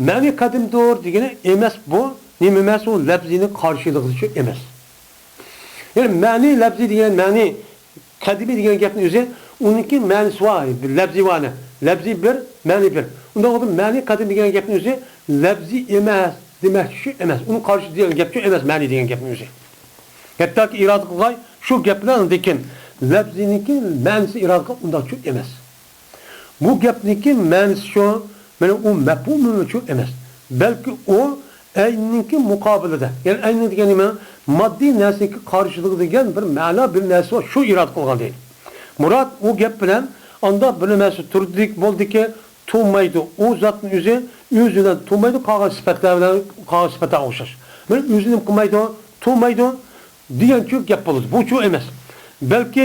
مەنى قەدىمدۇر دېگىنى ئەمەس، بۇ نېمە ئەمەس، ئۇ لەپزىنىڭ قارشىلىقىدىچۇ ئەمەس. يەنى مەنى لەپزى دېگەن مەنى قەدىمىي دېگەن گەپنىڭ ئۆزى، ئۇنىڭكى مەنىسى بار، لەپزى بار، لەپزى بىر، مەنى بىر. ئۇنداق بولسا، مەنى قەدىم دېگەن گەپنىڭ ئۆزى لەپزى ئەمەس دېمەكچى ئەمەس. ئۇنىڭ قارشى دېگەن گەپچۇ ئەمەس، مەنى دېگەن گەپنىڭ ئۆزى. ھەتتاكى ئىرادە قىلغاي شۇ گەپ بىلەن ئاندىن كېيىن لەپزىنىڭكى مەنىسى ئىرادە قىلغان ئۇنداقچۇ ئەمەس. بۇ گەپنىڭكى مەنىسى شۇ، مانا ئۇ مەپھۇمىچۇ ئەمەس. بەلكى ئۇ ئەينىنىڭكى مۇقابىلىدە، يەنى ئەينى دېگەن نېمە؟ ماددىي نەرسىنىڭكى قارشىلىقىدا دېگەن بىر مەنا، بىر نەرسە بار، شۇ ئىرادە قىلغان دەيدۇ. مۇراد ئۇ گەپ بىلەن ئانداق بىر نەرسە تۇردى، بولدىكى، تۇرمايدۇ. ئۇ زاتنىڭ ئۆزى ئۆزى بىلەن تۇرمايدۇ، قالغان سۈپەتلەر بىلەن، قالغان سۈپەتلەر ئوخشاش. مانا ئۆزى نېمە قىلمايدۇ؟ تۇرمايدۇ دېگەنچۇ گەپ بولىدۇ. بۇچۇ ئەمەس. بەلكى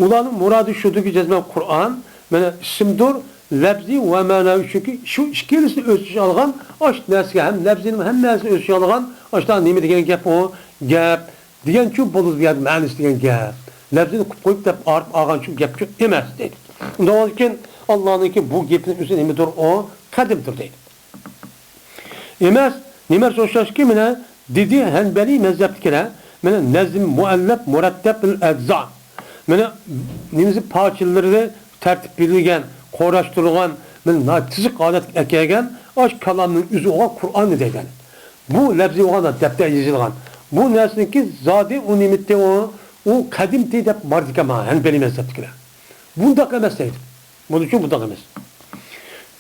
ئۇلارنىڭ مۇرادى شۇدۇركى جەزمەن قۇرئان، مانا ئىسىمدۇر، لەپزىي ۋە مەنىۋى، چۈنكى شۇ ئىككىلىسىنى ئۆز ئىچىگە ئالغان، ئاش نەرسىگە ھەم لەپزىينىڭ ھەممىسىنى ئۆز ئىچىگە ئالغان، ئاشتا نېمە دېگەن گەپ ئۇ؟ گەپ دېگەنچۇ بولىدۇ بۇ يەردە مەنىسى دېگەن گەپ. لەپزىنى قىلىپ قويۇپ دەپ ئارىپ ئالغانچۇ گەپچۇ ئەمەس دەيدۇ. ئۇنداق بولغاندىكىن ئاللانىڭكى بۇ گېپىنىڭ ئۆزى نېمىدۇر ئۇ؟ قەدىمدۇر دەيدۇ. ئەمەس، نېمە ئوخشاشكى، مانا دېدى ھەنبەلىي مەزھەپتىكىلەر، مانا نەزم مۇئەللەپ مۇرەتتەب بىل ئەجزا. مانا نېمىسى پارچىلىرى تەرتىپ بېرىلگەن، قۇراشتۇرۇلغان، مانا تىزىق ھالەتكە ئەكەلگەن ئاش كالامنىڭ ئۆزى بولغان قۇرئاننى دەيدۇ. بۇ لەپزىي بولغان دەپتەر يېزىلغان. بۇ نەرسىنىڭكى زادى ئۇ نېمىتى ئۇ، ئۇ قەدىمتى دەپ بارىدىكەن مانا ھەنبەلىي مەزھەپتىكىلەر. بۇنداق ئەمەس دەيدۇ. بۇنىڭ ئۈچۈن بۇنداق ئەمەس.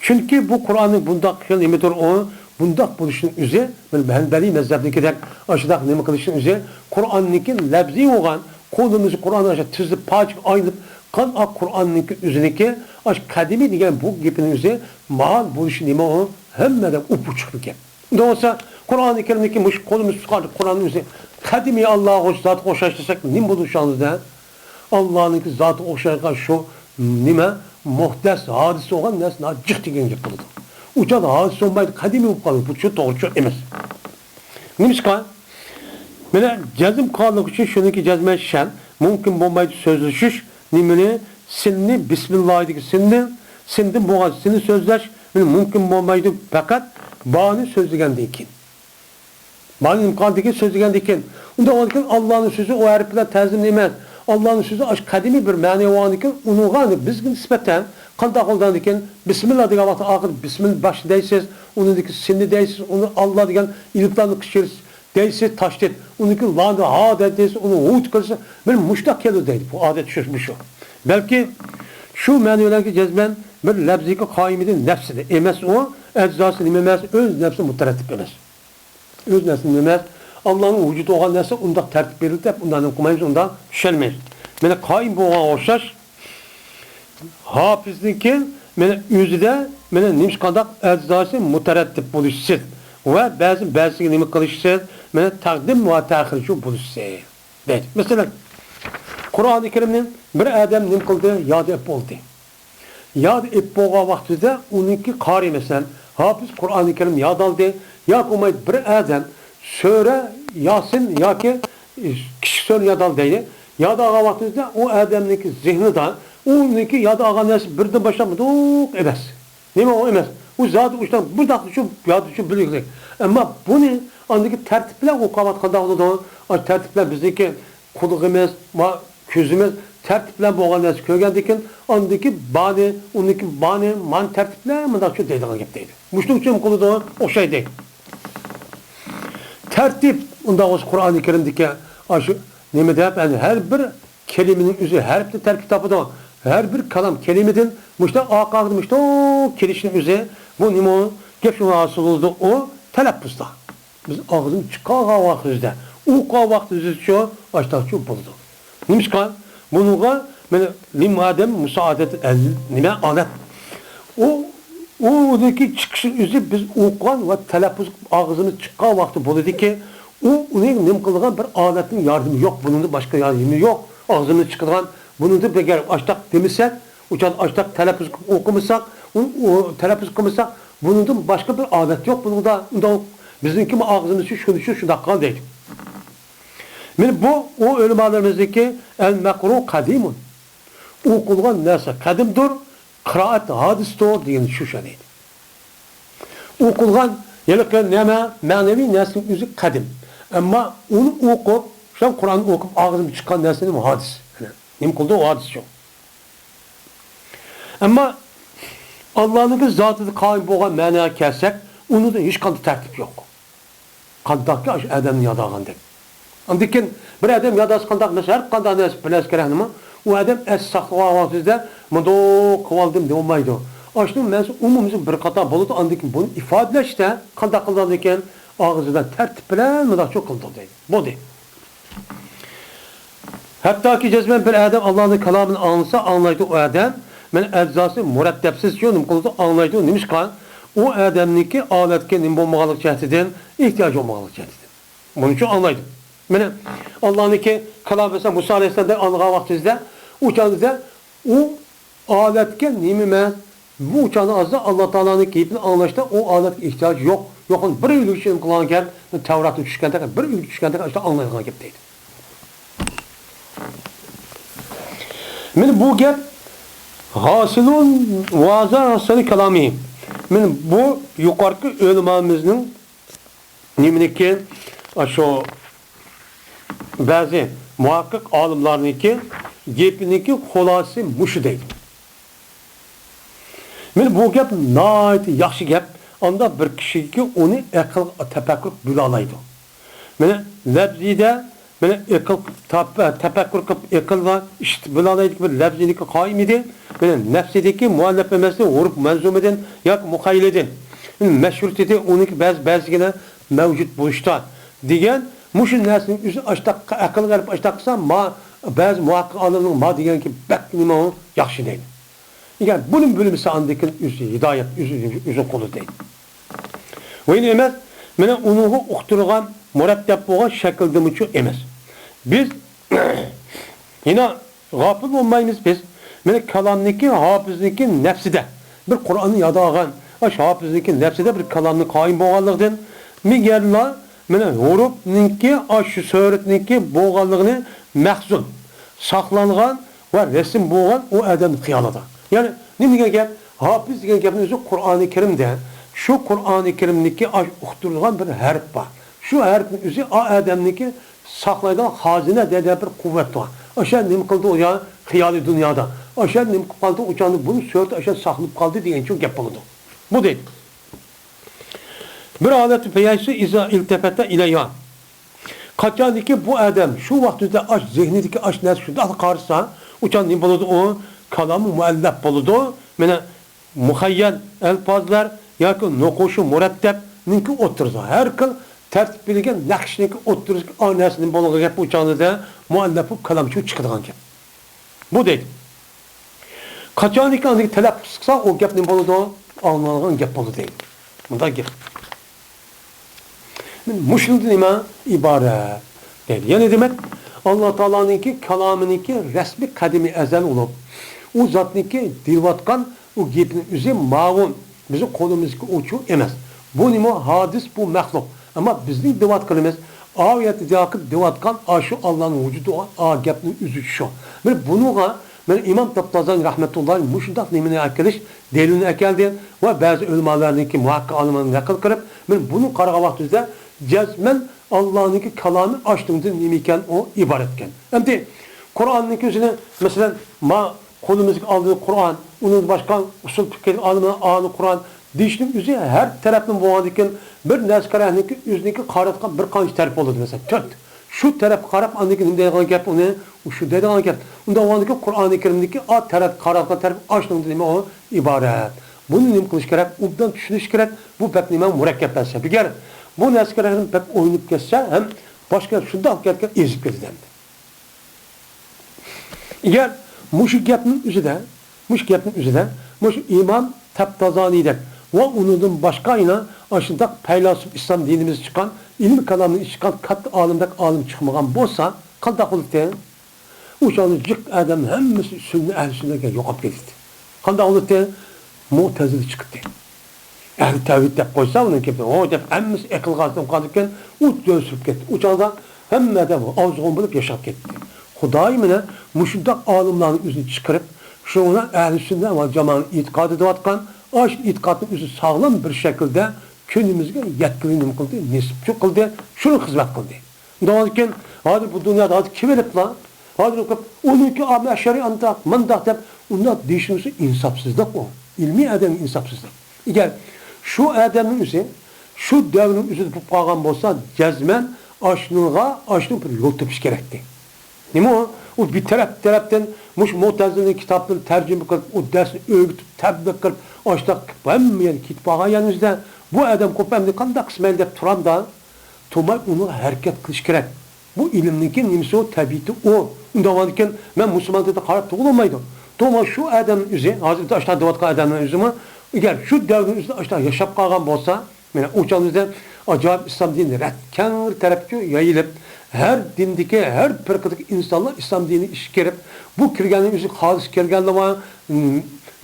چۈنكى بۇ قۇرئاننىڭ بۇنداق خىل نېمىدۇر ئۇ، بۇنداق بولۇشىنىڭ ئۆزى، مانا ھەنبەلىي مەزھەپنىڭكىدەك ئاشۇنداق نېمە قىلىشنىڭ ئۆزى، قۇرئاننىڭكى لەپزىي بولغان، قولىمىزدا قۇرئان ئاشۇ تىزىلىپ پارچىغا ئايلىنىپ قالغان قۇرئاننىڭكى ئۆزىنىڭكى ئاشۇ قەدىمىي دېگەن بۇ گېپىنىڭ ئۆزى مانا بولۇشى نېمە ئۇ؟ ھەممىدىن ئوپئوچۇق بىر گەپ. ئۇنداق بولسا، قۇرئانى كەرىمدىكى مۇشۇ قولىمىز تۇتقان قۇرئاننىڭ ئۆزى قەدىمىي ئاللاغا ئوخشاش، زاتىغا ئوخشاش دېسەك، نېمە بولىدۇ شۇ ئاندىن؟ ئاللانىڭكى زاتىغا ئوخشايدىغان شۇ نېمە؟ مۇھدەس، ھادىسە بولغان نەرسە ناھايىتى جىق دېگەن گەپ بولىدۇ. ئۇ چاغدا ھادىسە بولمايدۇ، قەدىمىي بولۇپ قالىدۇ. بۇ شۇ توغرا چۈشەنچە ئەمەس. نېمىشقا؟ مانا جەزم قىلغانلىقى ئۈچۈن شۇنىڭكى جەزمەن شەن، مۇمكىن بولمايدۇ سۆزلىشىش، نېمىنى؟ سىننى، بىسمىللاھىدىكى سىننى، سىندىن بولغان سىننى سۆزلەش مۇمكىن بولمايدۇ، پەقەت بانى سۆزلىگەندىن كېيىن. بانى نېمە قىلغاندىن كېيىن، سۆزلىگەندىن كېيىن. ئۇنداق بولغاندىكىن، ئاللانىڭ سۆزى ئۇ ھەرپ بىلەن تەنزىم ئەمەس. ئاللانىڭ سۆزى ئاشۇ قەدىمىي بىر مەنە بولغاندىكىن، ئۇنىڭغا بىزگە نىسبەتەن قانداق بولغاندىكىن، بىسمىللا دېگەن ۋاقىتتا ئاخىرىدا بىسمىل باشنى دەيسىز، ئۇنىڭدىكى سىننى دەيسىز، ئۇنى ئاللا دېگەن ئېلىپلامنى قىچىرىسىز. دەيسىز تاشدىن، ئۇنىڭكى لانى ھا دەيسىز، ئۇنى ھۇ قىلسا، مانا مۇشۇنداق كېلىدۇ دەيدۇ. بۇ ئادەت شۇ، مۇشۇ. بەلكى شۇ مەنىۋىلەرگە جەزمەن بىر لەپزىگە قائىمىدىن نەپسىدە ئەمەس ئۇ، ئەجزاسى نېمە ئەمەس، ئۆز نەپسى مۇتەرەتتىپ ئەمەس. ئۆز نەپسى نېمە ئەمەس. ئاللانىڭ ۋۇجۇدى بولغان نەرسە ئۇنداق تەرتىپ بېرىلدى دەپ ئۇنداق نېمە قىلمايمىز، ئۇنداق چۈشەنمەيمىز. مانا قائىم بولغانغا ئوخشاش، ھاپىزنىڭكى مانا ئۆزىدە مانا نېمىشقانداق ئەجزاسى مۇتەرەتتىپ بولۇشسىز ۋە بەزى بەزىسىگە نېمە قىلىشسىز، مانا تەقدىم ۋە تەخىرچۇ بولۇشسىز دەيدۇ. مەسىلەن، قۇرئانى كەرىمنى بىر ئادەم نېمە قىلدى؟ ياد ئېلىپ بولدى. ياد ئېلىپ بولغان ۋاقتىدا ئۇنىڭكى قارى، مەسىلەن، ھاپىز قۇرئانى كەرىم ياد ئالدى ياكى بولمايدۇ بىر ئادەم سۈرە ياسىن ياكى كىچىك سۈرىنى ياد ئالدى دەيلى. ياد ئالغان ۋاقتىمىزدا ئۇ ئادەمنىڭكى زېھنىدا ئۇنىڭكى ياد ئالغان نەرسە بىردىن باشلاپ مۇنداق ئەمەس. نېمە ئۇ ئەمەس؟ ئۇ زادى ئۇ ئىشلار بۇنداق شۇ ياد ئۈچۈن بىلگۈدەك. ئەمما بۇنى ئاندىكى تەرتىپ بىلەن ئوقۇۋاتقاندا بولىدۇ. ئاشۇ تەرتىپ بىلەن بىزنىڭكى قۇلىقىمىز ۋە كۆزىمىز تەرتىپ بىلەن بولغان نەرسە كۆرگەندىن كېيىن، ئاندىكى بانى، ئۇنىڭكى بانى، مانى تەرتىپ بىلەن مۇنداق شۇ دەيدىغان گەپ دەيدۇ. مۇشۇنىڭ ئۈچۈن قىلىدۇ، ئوخشايدۇ. تەرتىپ، ئۇنداق بولسا قۇرئانى كەرىمدىكى ئاشۇ نېمە دەپ، يەنى ھەر بىر كەلىمىنىڭ ئۆزى ھەرپتىن تەركىب تاپىدۇ. ھەر بىر كالام كەلىمىدىن مۇشۇنداق ئارقا-ئارقىدىن مۇشۇنداق كېلىشىنىڭ ئۆزى، بۇ نېمە؟ گەپ شۇنىڭ ھاسىل بولىدۇ، ئۇ تەلەپپۇزدا. بىز ئاغزىمىز چىققان ۋاقتىمىزدا، ئوقۇغان ۋاقتىمىزدىچۇ ئاشتاقچۇ بولىدۇ. نېمىشقا؟ بۇنىڭغا مانا لىم ئادەم مۇسائادەت ئەل نېمە ئالەت. ئۇ، ئۇ ئۇنىڭكى چىقىشى ئۆزى بىز ئوقۇغان ۋە تەلەپپۇز ئاغزىمىز چىققان ۋاقتى بولىدىكى، ئۇ ئۇنى نېمە قىلىدىغان بىر ئالەتنىڭ ياردىمى يوق، بۇنىڭدىن باشقا ياردىمى يوق. ئاغزىمىز چىقىدىغان، بۇنىڭدىن بەگەر ئاشتاق دېمىسەك، ئۇچان ئاشتاق تەلەپپۇز قىلىپ ئوقۇمىساق، ئۇ، ئۇ تەلەپپۇز قىلمىساق، بۇنىڭدىن باشقا بىر ئالەت يوق بۇنىڭدا. ئۇنداق بىزنىڭكىمۇ ئاغزىمىز شۇ، شۇنى شۇ، شۇنداق قىلغان دەيدۇ. مانا بۇ، ئۇ ئۆلىمالىرىمىزنىڭكى ئەل مەقرۇ قەدىمۇن. ئوقۇلغان نەرسە قەدىمدۇر، قىرائەت ھادىستۇر دېگەن شۇ شەن ئىدى. ئوقۇلغان ھېلىقى نېمە، مەنىۋى نەرسىنىڭ ئۆزى قەدىم. ئەمما ئۇنى ئوقۇپ، شۇ قۇرئاننى ئوقۇپ ئاغزىمدىن چىققان نەرسە نېمە؟ ھادىس. نېمە قىلدى ئۇ ھادىس شۇ. ئەمما ئاللانىڭكى زاتىدا قائىم بولغان مەنىگە كەلسەك، ئۇنىڭدا ھېچقانداق تەرتىپ يوق. قانداقكى ئاشۇ ئادەمنى ياد ئالغاندەك. ئاندىن كېيىن بىر ئادەم ياد ئالسا قانداق، مەسىلەن، ھەر قانداق نەرسە بىر نەرسە كېرەكمۇ؟ ئۇ ئادەم ئەس ساقلىغان ۋاقتىدا مۇنداق قىلىۋالدىم دېيەلمەيدۇ. ئاشۇنىڭ مەنىسى ئومۇميۈزلۈك بىر قاتار بولىدۇ. ئاندىن كېيىن بۇنى ئىپادىلەشتە قانداق قىلىدىكەن؟ ئاغزىدا تەرتىپ بىلەن مۇنداقچۇ قىلىدۇ دەيدۇ. بولدى. ھەتتاكى جەزمەن بىر ئادەم ئاللانىڭ كالامىنى ئاڭلىسا، ئاڭلايدۇ ئۇ ئادەم. مانا ئەجزاسى مۇرەتتەپسىزچۇ نېمە قىلىدۇ؟ ئاڭلايدۇ. نېمىشقا؟ ئۇ ئادەمنىڭكى ئالەتكە نېمە بولمىغانلىقى جەھەتتىن، ئېھتىياجى بولمىغانلىقى جەھەتتىن. بۇنىڭ ئۈچۈن ئاڭلايدۇ. مانا ئاللانىڭكى كالامى، مەسىلەن، مۇسا ئەلەيھىسسالامدەك ئاڭلىغان ۋاقتىمىزدا، ئۇ چاغدا ئۇ ئالەتكە نېمە ئەمەس؟ بۇ چاغدا ئازدا ئاللا تائالانىڭ گېپىنى ئاڭلاشتا ئۇ ئادەتكە ئېھتىياج يوق. يوق، بىر ئۈلگە ئىشىنىپ قىلغان گەپ، تەۋراتتا چۈشكەندەك، بىر ئۈلگە چۈشكەندەك ئاشۇنداق ئاڭلايدىغان گەپ دەيدۇ. مانا بۇ گەپ ھاسىلۇن ۋازا ھاسىلى كالامى. مانا بۇ يۇقىرىقى ئۆلىمامىزنىڭ نېمىنىكى، شۇ بەزى مۇھەققىق ئالىملارنىڭكى گېپىنىڭكى خۇلاسىسى مۇشۇ دەيدۇ. مانا بۇ گەپ ناھايىتى ياخشى گەپ. ئانداق بىر كىشىگە ئۇنى ئەقىل تەپەككۇر بۆلەلەيدۇ. مانا لەپزىدە، مانا ئەقىل تەپ-، تەپەككۇر قىلىپ ئەقىلگە ئىشىتىپ بۆلەلەيدىغان بىر لەپزىنىكى قائىم ئىدى. مانا نەپسىدىكى مۇئەللەپ ئەمەسلىك ھۇرۇپ مەنزۇمىدىن ياكى مۇخەييەلدىن. مانا مەشھۇر دېدى، ئۇنىڭكى بەزى، بەزىگىنە مەۋجۇت بولۇشتا دېگەن مۇشۇ نەرسىنىڭ ئۆزى ئاشتاق ئەقىلگە ئېلىپ ئاشتاق قىلسا، ما، بەزى مۇھەققىق ئالىمنىڭ ما دېگەنكى بەك نېمە ياخشى دەيدۇ. ئەگەر بۇنى بىلمىسە، ئاندىن كېيىن ئۆزى ھىدايەت، ئۆزى، ئۆزى قولى دەيدۇ. ۋە يەنە ئەمەس، مانا ئۇنىڭغا ئۇقتۇرغان مۇرەتتەپ بولغان شەكىلدىمۇچۇ ئەمەس. بىز يەنە غاپىل بولمايمىز بىز. مانا كالامنىڭكى، ھاپىزنىڭكى نەپسىدە بىر قۇرئاننى ياد ئالغان، ئاشۇ ھاپىزنىڭكى نەپسىدە بىر كالامنىڭ قائىم بولغانلىقىدىن، مىگەرلا مانا ھۇرۇپنىڭكى، ئاشۇ سۈرەتنىڭكى بولغانلىقىنى مەخزۇن، ساقلانغان ۋە رەسىم بولغان ئۇ ئادەمنىڭ خىيالىدا. يەنى نېمە دېگەن گەپ؟ ھاپىز دېگەن گەپنىڭ ئۆزى قۇرئانى كەرىمدە، شۇ قۇرئانى كەرىمدىكى ئاش-، ئۇقتۇرۇلغان بىر ھەرپ بار. شۇ ھەرپنىڭ ئۆزى ئا ئادەمنىڭكى ساقلايدىغان خازىنە دېگەن بىر قۇۋۋەت بار. ئاشۇ نېمە قىلدى ئۇ يا خىيالىي دۇنيادا؟ ئاشۇ نېمە قىلىپ قالدى؟ ئۇ چاغدا بۇنىڭ سۈرىتى ئاشۇ ساقلىنىپ قالدى دېگەن چوڭ گەپ بولىدۇ. بۇ دەيدۇ. بىر ھالەتتە پەيەسى ئىزا ئىلتەپەتە ئىلەيھا. قاچانكى بۇ ئادەم شۇ ۋاقتىدا ئاش زېھنىدىكى ئاش نەرسە شۇنداق قارىسا، ئۇ چاغ نېمە بولىدۇ؟ ئۇ كالامى مۇئەللەپ بولىدۇ. مانا مۇخەييەل ئەلپازلار ياكى نوقۇشى مۇرەتتەپنىڭكى ئوتتۇرىسىغا، ھەر خىل تەرتىپ بېرىلگەن نەقىشنىڭكى ئوتتۇرىسىغا ئا نەرسە نېمە بولغان گەپ، ئۇ چاغدا مۇئەللەپ بولۇپ كالامچۇ چىقىدىغان گەپ. بۇ دەيدۇ. قاچانكى ئاندىن تەلەپپۇز قىلسا، ئۇ گەپ نېمە بولىدۇ؟ ئاڭلانغان گەپ بولىدۇ دەيدۇ. مۇنداق گەپ. مۇشۇندىن نېمە ئىبارەت دەيدۇ. يەنى دېمەك، ئاللا تائالانىڭكى كالامىنىڭكى رەسمىي قەدىمىي ئەزەل بولۇپ، ئۇ زاتنىڭكى دېيىلىۋاتقان ئۇ گېپىنىڭ ئۆزى ماۋۇ بىزنىڭ قولىمىزدىكى ئۇچۇر ئەمەس. بۇ نېمە؟ ھادىس، بۇ مەخلۇق. ئەمما بىزنىڭ دېيىۋاتقىنىمىز، ئاۋۇ يەردە دېيىۋاتقان ئاشۇ ئاللانىڭ ۋۇجۇدى بولغان ئا گەپنىڭ ئۆزى شۇ. مانا بۇنىڭغا مانا ئىمام تاپتازانى رەھمەتۇللاھى مۇشۇنداق نېمىنى ئەكېلىش، دەلىلنى ئەكەلدى ۋە بەزى ئۆلىمالارنىڭكى مۇھەققىق ئالىملارنى نەقىل قىلىپ، مانا بۇنى قارىغان ۋاقتىمىزدا جەزمەن ئاللانىڭكى كالامى ئاشۇنىڭدىن نېمە ئىكەن، ئۇ ئىبارەت ئىكەن. ئەمدى قۇرئاننىڭكى ئۆزىنى، مەسىلەن، ما قولىمىزدىكى ئالدىدا قۇرئان، ئۇنىڭدىن باشقا ئۇسۇل پىقىھ ئالىملار ئالى قۇرئان دېيىشنىڭ ئۆزى ھەر تەرەپتىن بولغاندىكىن، بىر نەرسە قارايدىكىن ئۆزىنىڭكى قاراتقان بىر قانچە تەرەپ بولىدۇ، مەسىلەن، تۆت. شۇ تەرەپكە قاراپ ئاندىن كېيىن نېمە دەيدىغان گەپ ئۇنى، ئۇشۇ دەيدىغان گەپ. ئۇنداق بولغاندىكىن قۇرئانى كەرىمدىكى ئا تەرەپ، قاراتقان تەرەپ ئاشۇنىڭدىن نېمە ئۇ ئىبارەت. بۇنى نېمە قىلىش كېرەك؟ ئوبدان چۈشىنىش كېرەك. بۇ بەك نېمە مۇرەككەپ مەسىلە. ئەگەر بۇ نەرسىگە بەك ئويلىنىپ كەتسە ھەم باشقا شۇنداق گەپكە ئېزىپ كېتىدۇ ئەمدى. ئەگەر مۇشۇ گەپنىڭ ئۆزىدە، مۇشۇ گەپنىڭ ئۆزىدە، مۇشۇ ئىمام تەپتازانىدەك ۋە ئۇنىڭدىن باشقا يەنە ئاشۇنداق پەيلاسوپ ئىسلام دىنىمىزدا چىققان، ئىلمىي كالامنى چىققان كاتتا ئالىمدەك ئالىم چىقمىغان بولسا، قانداق بولاتتى؟ ئۇ چاغدا جىق ئادەم ھەممىسى سۈننە، ئەھلى سۈننەگە يوقاپ كېتەتتى. قانداق بولاتتى؟ مۇتەزىلە چىقتى. ئەھلى تەۋھىد دەپ قويسا، ئۇنىڭ گېپى، ھو دەپ، ھەممىسى ئەقىلگە ئاسىلىنىپ قالىدىكەن، ئۇ دۆن سۈرۈپ كەتتى. ئۇ چاغدا ھەممە ئادەم ئاغزى غۇم بولۇپ ياشاپ كەتتى. خۇدايىم مانا مۇشۇنداق ئالىملارنىڭ ئۆزىنى چىقىرىپ، شۇنىڭ بىلەن ئەھلى سۈننە ۋە جامائەتنىڭ ئېتىقادى دەۋاتقان، ئاشۇ ئېتىقادنىڭ ئۆزىنى ساغلام بىر شەكىلدە كۈنىمىزگە يەتكىلى نېمە قىلدى؟ نېسىپ شۇ قىلدى، شۇنى خىزمەت قىلدى. ئۇنداق بولغاندىكىن، ھازىر بۇ دۇنيادا ھازىر كېلىۋېلىپلا، ھازىر ئوقۇپ، ئۇنىڭكى ئا، مەشەرى ئانداق، مۇنداق دەپ، ئۇنداق دېيىشىمىز ئىنساپسىزلىق ئۇ. ئىلمىي ئادەمگە ئىنساپسىزلىق. ئەگەر شۇ ئادەمنىڭ ئۆزى، شۇ دەۋرنىڭ ئۆزىدە بولۇپ قالغان بولسا، جەزمەن ئاشۇنىڭغا، ئاشۇنىڭ بىر يول تېپىش كېرەكتى. نېمە ئۇ؟ ئۇ بىر تەرەپ، تەرەپتىن مۇشۇ مۇتەزىلىنىڭ كىتابلىرىنى تەرجىمە قىلىپ، ئۇ دەرسنى ئۆگىتىپ، تەبلىغ قىلىپ، ئاشتاق قىلىپ، ھەممە يەرگە كېتىپ بارغان يەرنىڭ ئۆزىدە، بۇ ئادەم قوپۇپ، ئەمدى قانداق قىلسىمەن دەپ تۇرامدا، تۇرماي ئۇنىڭغا ھەرىكەت قىلىش كېرەك. بۇ ئىلىمنىڭكى نېمىسى ئۇ، تەبىئىتى ئۇ. ئۇنداق بولغاندىكىن، مەن مۇسۇلمان دىنىغا قاراپ تۇرغىلى بولمايدۇ. تۇرما شۇ ئادەمنىڭ ئۆزى، ھازىر بىز ئاشتاق دەۋاتقان ئادەمنىڭ ئۆزىمۇ، ئەگەر شۇ دەۋرنىڭ ئۆزىدە ئاشتاق ياشاپ قالغان بولسا، مانا ئۇ چاغدا ئاجايىپ ئىسلام دىنى رەت كەڭرى تەرەپكە يايىلىپ، ھەر دىندىكى، ھەر پىرقىدىكى ئىنسانلار ئىسلام دىنىگە ئىشقا كىرىپ، بۇ كىرگەننىڭ ئۆزى خالىس كىرگەنلا بار،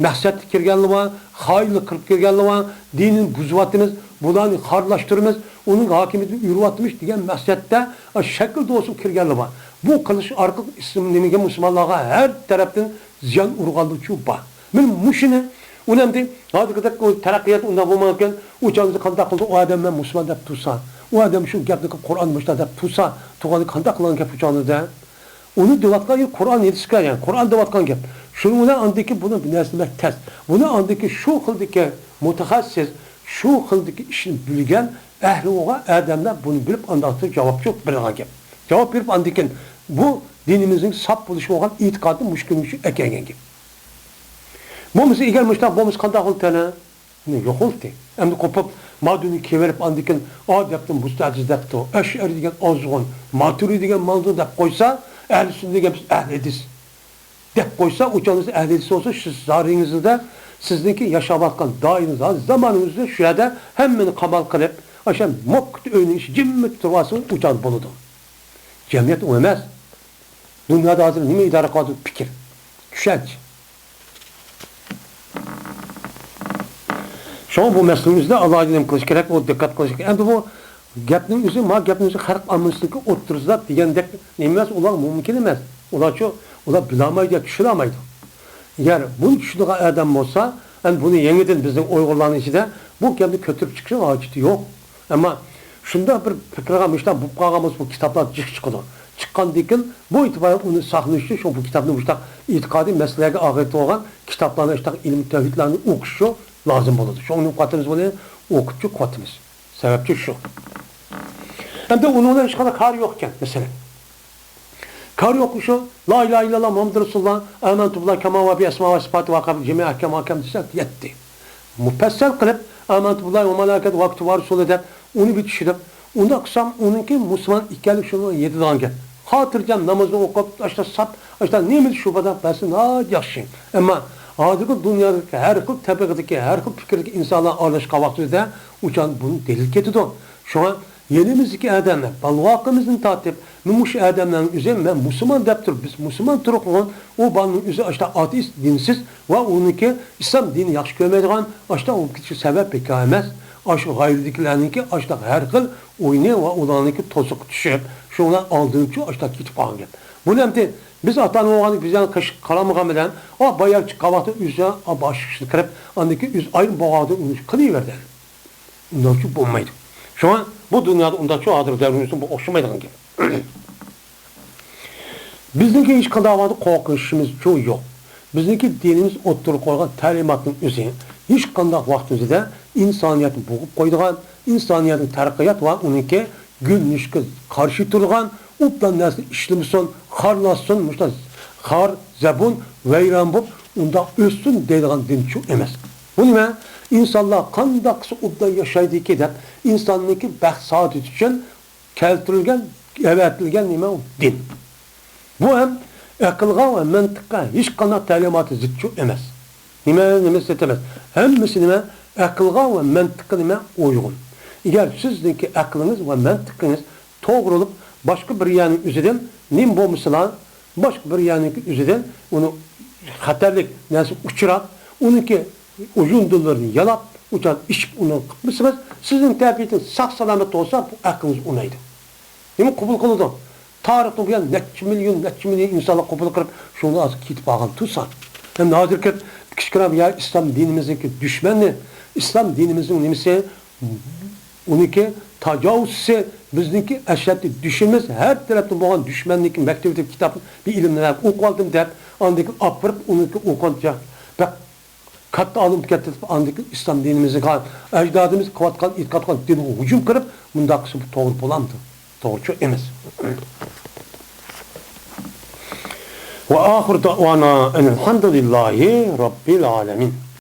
مەقسەتتە كىرگەنلەر بار، خائىنلىق قىلىپ كىرگەنلەر بار، دىنىنى بۇزۇۋاتىمىز، بۇلارنى خارلاشتۇرىمىز، ئۇنىڭ ھاكىمىيىتىنى ئۆرۈۋاتىمىز دېگەن مەقسەتتە، ئاشۇ شەكىلدە بولسىمۇ كىرگەنلەر بار. بۇ قىلىش ئارقىلىق ئىسلام نېمىگە مۇسۇلمانلارغا ھەر تەرەپتىن زىيان ئۇرغانلىرىچۇ بار. مانا مۇشۇنى، ئۇنى ئەمدى ھازىرقىدەك ئۇ تەرەققىيات ئۇنداق بولمايدىكەن، ئۇ چاغدا قانداق قىلدى، ئۇ ئادەم مەن مۇسۇلمان دەپ تۇرسا، ئۇ ئادەم شۇ گەپنى قۇرئان مۇشۇنداق دەپ تۇرسا، تۇرغاندا قانداق قىلغان گەپ ئۇ چاغدا؟ ئۇنى دەۋاتقان گەپ قۇرئان ھەدىسكە، يەنى قۇرئان دەۋاتقان گەپ. شۇنىڭ بىلەن ئاندىن كېيىن بۇنى بىر نەرسە دېمەك تەس. بۇنى ئاندىن كېيىن شۇ خىلدىكى مۇتەخەسسىس، شۇ خىلدىكى ئىشنى بىلگەن ئەھلى بولغان ئادەملەر بۇنى بىلىپ ئاندىن كېيىن جاۋاب چىقىپ بېرىدىغان گەپ. جاۋاب بېرىپ ئاندىن كېيىن بۇ دىنىمىزنىڭ ساپ بولۇشى بولغان ئېتىقادنى مۇشۇ كۈنگىچە ئەكەلگەن گەپ. بولمىسا ئەگەر مۇشۇنداق بولمىسا قانداق بولىدىكەن؟ يوقالدى. ئەمدى قوپۇپ، مادۇنى كېۋىرىپ، ئاندىن كېيىن، ئا دەپتۇ، مۇستەجىز دەپتۇ، ئەشئەرى دېگەن ئازغۇن، ماتۇرىدى دېگەن ماندۇ دەپ قويسا، ئەھلى سۈننە دېگەن بىز ئەھلى ھەدىس دەپ قويسا، ئۇ چاغدا ئەھلى ھەدىس بولسا، سىز زارىڭىزدا، سىزنىڭكى ياشاۋاتقان دائىرىڭىز، زامانىڭىزدا شۇ يەردە ھەممىنى قامال قىلىپ، ئاشۇ موككىت ئۆينىڭ ئىچى جىممىت تۇرۇۋالسىڭىز، ئۇ چاغدا بولىدۇ. جەمئىيەت ئۇ ئەمەس. دۇنيادا ھازىر نېمە ئىدارە قىلىۋاتىدۇ؟ پىكىر، چۈشەنچە. شۇڭا بۇ مەسىلىنى ئۆزىدە ئالاھىدە نېمە قىلىش كېرەك، ئۇ دىققەت قىلىش كېرەك. ئەمدى بۇ گەپنىڭ ئۆزى، ما گەپنىڭ ئۆزى خەلق ئاممىسىنىڭكى ئوتتۇرىسىدا دېگەندەك نېمە ئەمەس، ئۇلار مۇمكىن ئەمەس. ئۇلارچۇ، ئۇلار بىلالمايدۇ يا چۈشىنەلمەيدۇ. ئەگەر بۇنى چۈشىنىدىغان ئادەم بولسا، ئەمدى بۇنى يېڭىدىن بىزنىڭ ئۇيغۇرلارنىڭ ئىچىدە بۇ گەپنى كۆتۈرۈپ چىقىشنىڭ ھاجىتى يوق. ئەمما شۇنداق بىر پىكىرگە مۇشۇنداق بولۇپ قالغان بولسا، بۇ كىتابلار جىق چىقىدۇ. چىققاندىن كېيىن بۇ ئېتىبارى ئۇنى ساقلىنىش ئۈچۈن شۇ بۇ كىتابنى مۇشۇنداق ئېتىقادىي مەسىلىلەرگە ئاغرىتىۋالغان كىتابلارنى، شۇنداق ئىلمىي تەۋھىدلارنى ئوقۇشچۇ لازىم بولىدۇ. شۇڭا نېمە قىلىۋاتىمىز بۇنى؟ ئوقۇپچۇ قىلىۋاتىمىز. سەۋەبچۇ شۇ. ئەمدى ئۇنىڭ بىلەن ھېچقانداق كارى يوق ئىكەن، مەسىلەن. كارى يوق شۇ. لا ئىلاھە ئىللاللا مۇھەممەدۇر رەسۇلۇللا، ئامەنتۇ باللاھى كاما ۋە بى ئەسما ۋە سىپاتى ۋە قەبى جەمىئە ئەھكام ئەھكام دېسە يەتتى. مۇپەسسەل قىلىپ، ئامەنتۇ باللاھى ۋە مالائىكەتى ۋە كۇتۇبى ۋە رۇسۇلى دەپ، ئۇنى بىر چۈشىنىپ، ئۇنداق قىلسام، ئۇنىڭكى مۇسۇلمان ئىكەنلىكى شۇنىڭ يېتىدىغان گەپ. خاتىرجەم نامازنى ئوقۇپ، ئاشتا ساپ، ئاشتا نېمىدە شۇ باداق بەرسە ناھايىتى ياخشى. ئەمما ھازىرقى دۇنيادىكى ھەر خىل تەبىقىدىكى، ھەر خىل پىكىردىكى ئىنسانلار ئارىلاشقان ۋاقتىدا ئۇچان بۇنى دېلىل كېتىدۇ. شۇڭا يېنىمىزدىكى ئادەملەر، بالىۋاقىمىزدىن تارتىپ، مۇشۇ ئادەملەرنىڭ ئۆزى، مەن مۇسۇلمان دەپ تۇرۇپ، بىز مۇسۇلمان تۇرۇقلۇغان، ئۇ بالىنىڭ ئۆزى ئاشتا ئاتېئىست، دىنسىز ۋە ئۇنىڭكى ئىسلام دىنى ياخشى كۆرمەيدىغان، ئاشتا بولۇپ كېتىشى سەۋەب بىكار ئەمەس. ئاشۇ غايرىدىكىلەرنىڭكى ئاشتا ھەر خىل ئويۇنى ۋە ئۇلارنىڭكى توسۇققا چۈشۈپ، شۇنىڭ ئالدىنچۇ ئاشتا كېتىپ قالغان گەپ. بۇنى ئەمدى بىز ئاتا-ئانا بولغاندىن بىز يەنە قېشىغا قارىمىغان بىلەن، ئا بايا چىققان ۋاقتىدا ئۆزى، ئا باشقا ئىشقا كىرىپ، ئاندىن كېيىن ئۆزى ئايرىم بولغان ۋاقتىدا ئۇنى قىلىۋەردى. ئۇنداقچۇ بولمايدۇ. شۇڭا بۇ دۇنيادا ئۇنداقچۇ ھازىر دەۋرىمىزدە بۇ ئوخشىمايدىغان گەپ. بىزنىڭكى ھېچقانداق ۋاقىتتا قورقۇشىمىزچۇ يوق. بىزنىڭكى دىنىمىز ئوتتۇرىغا قويغان تەلىماتنىڭ ئۆزى ھېچقانداق ۋاقىتىمىزدا ئىنسانىيەتنى بوغۇپ قويىدىغان، ئىنسانىيەتنىڭ تەرەققىيات ۋە ئۇنىڭكى گۈللىنىشىگە قارشى تۇرىدىغان، ئوبدان نەرسىنى ئىشلىمىسۇن، خارلاشسۇن، مۇشۇنداق خار، زەبۇن، ۋەيران بولۇپ، ئۇنداق ئۆتسۇن دەيدىغان دىنچۇ ئەمەس. بۇ نېمە؟ ئىنسانلار قانداق قىلسا ئوبدان ياشايدىكى دەپ، ئىنساننىڭكى بەخت سائادىتى ئۈچۈن كەلتۈرۈلگەن، ئەۋەتىلگەن نېمە ئۇ؟ دىن. بۇ ھەم ئەقىلغا ۋە مەنتىققە ھېچقانداق تەلىماتى زىتچۇ ئەمەس. نېمە، نېمە زىت ئەمەس؟ ھەممىسى نېمە؟ ئەقىلغا ۋە مەنتىققا نېمە؟ ئۇيغۇن. ئەگەر سىزنىڭكى ئەقلىڭىز ۋە مەنتىقىڭىز توغرۇلۇپ، باشقا بىر يەرنىڭ ئۆزىدىن نېمە بولمىسىلا، باشقا بىر يەرنىڭكى ئۆزىدىن ئۇنى خەتەرلىك نەرسە ئۇچراپ، ئۇنىڭكى ئۇيۇندۇلىرىنى يالاپ، ئۇچان ئىچىپ ئۇنى قىپمىسىڭىز، سىزنىڭ تەبىئىتىڭىز ساق-سالامەت بولسا، بۇ ئەقلىڭىز ئۇنايدۇ. نېمە قوبۇل قىلىدۇ؟ تارىختىن بۇيان نەچچە مىليون، نەچچە مىليون ئىنسانلار قوبۇل قىلىپ، شۇنىڭدىن ئازراق كېتىپ قالغان تۇرسا. ھەم ھازىر كىرىپ، كىچىككىنە يا ئىسلام دىنىمىزنىڭكى دۈشمەننى، ئىسلام دىنىمىزنىڭ نېمىسى، ئۇنىڭكى تاجاۋۇزچىسى، بىزنىڭكى ئەشەددىي دۈشمىنىمىز، ھەر تەرەپتىن بولغان دۈشمەننىڭكى مەكتىۋىدىكى كىتابنى بىر ئىلىمنى ئوقۇۋالدىم دەپ، ئاندىن كېيىن ئاپىرىپ، ئۇنىڭكى ئوقۇغان بەك كاتتا ئالىم كەتتى دەپ، ئاندىن كېيىن ئىسلام دىنىمىزغا، ئەجدادىمىز قىلىۋاتقان، ئېيتقان دىنغا ھۇجۇم قىلىپ، مۇنداق قىلسا بۇ توغرا بولامدۇ؟ توغرىچۇ ئەمەس. ۋە ئاخىر دەئۋانا ئەنىلھەمدۇلىللاھى رەببىل ئالەمىن.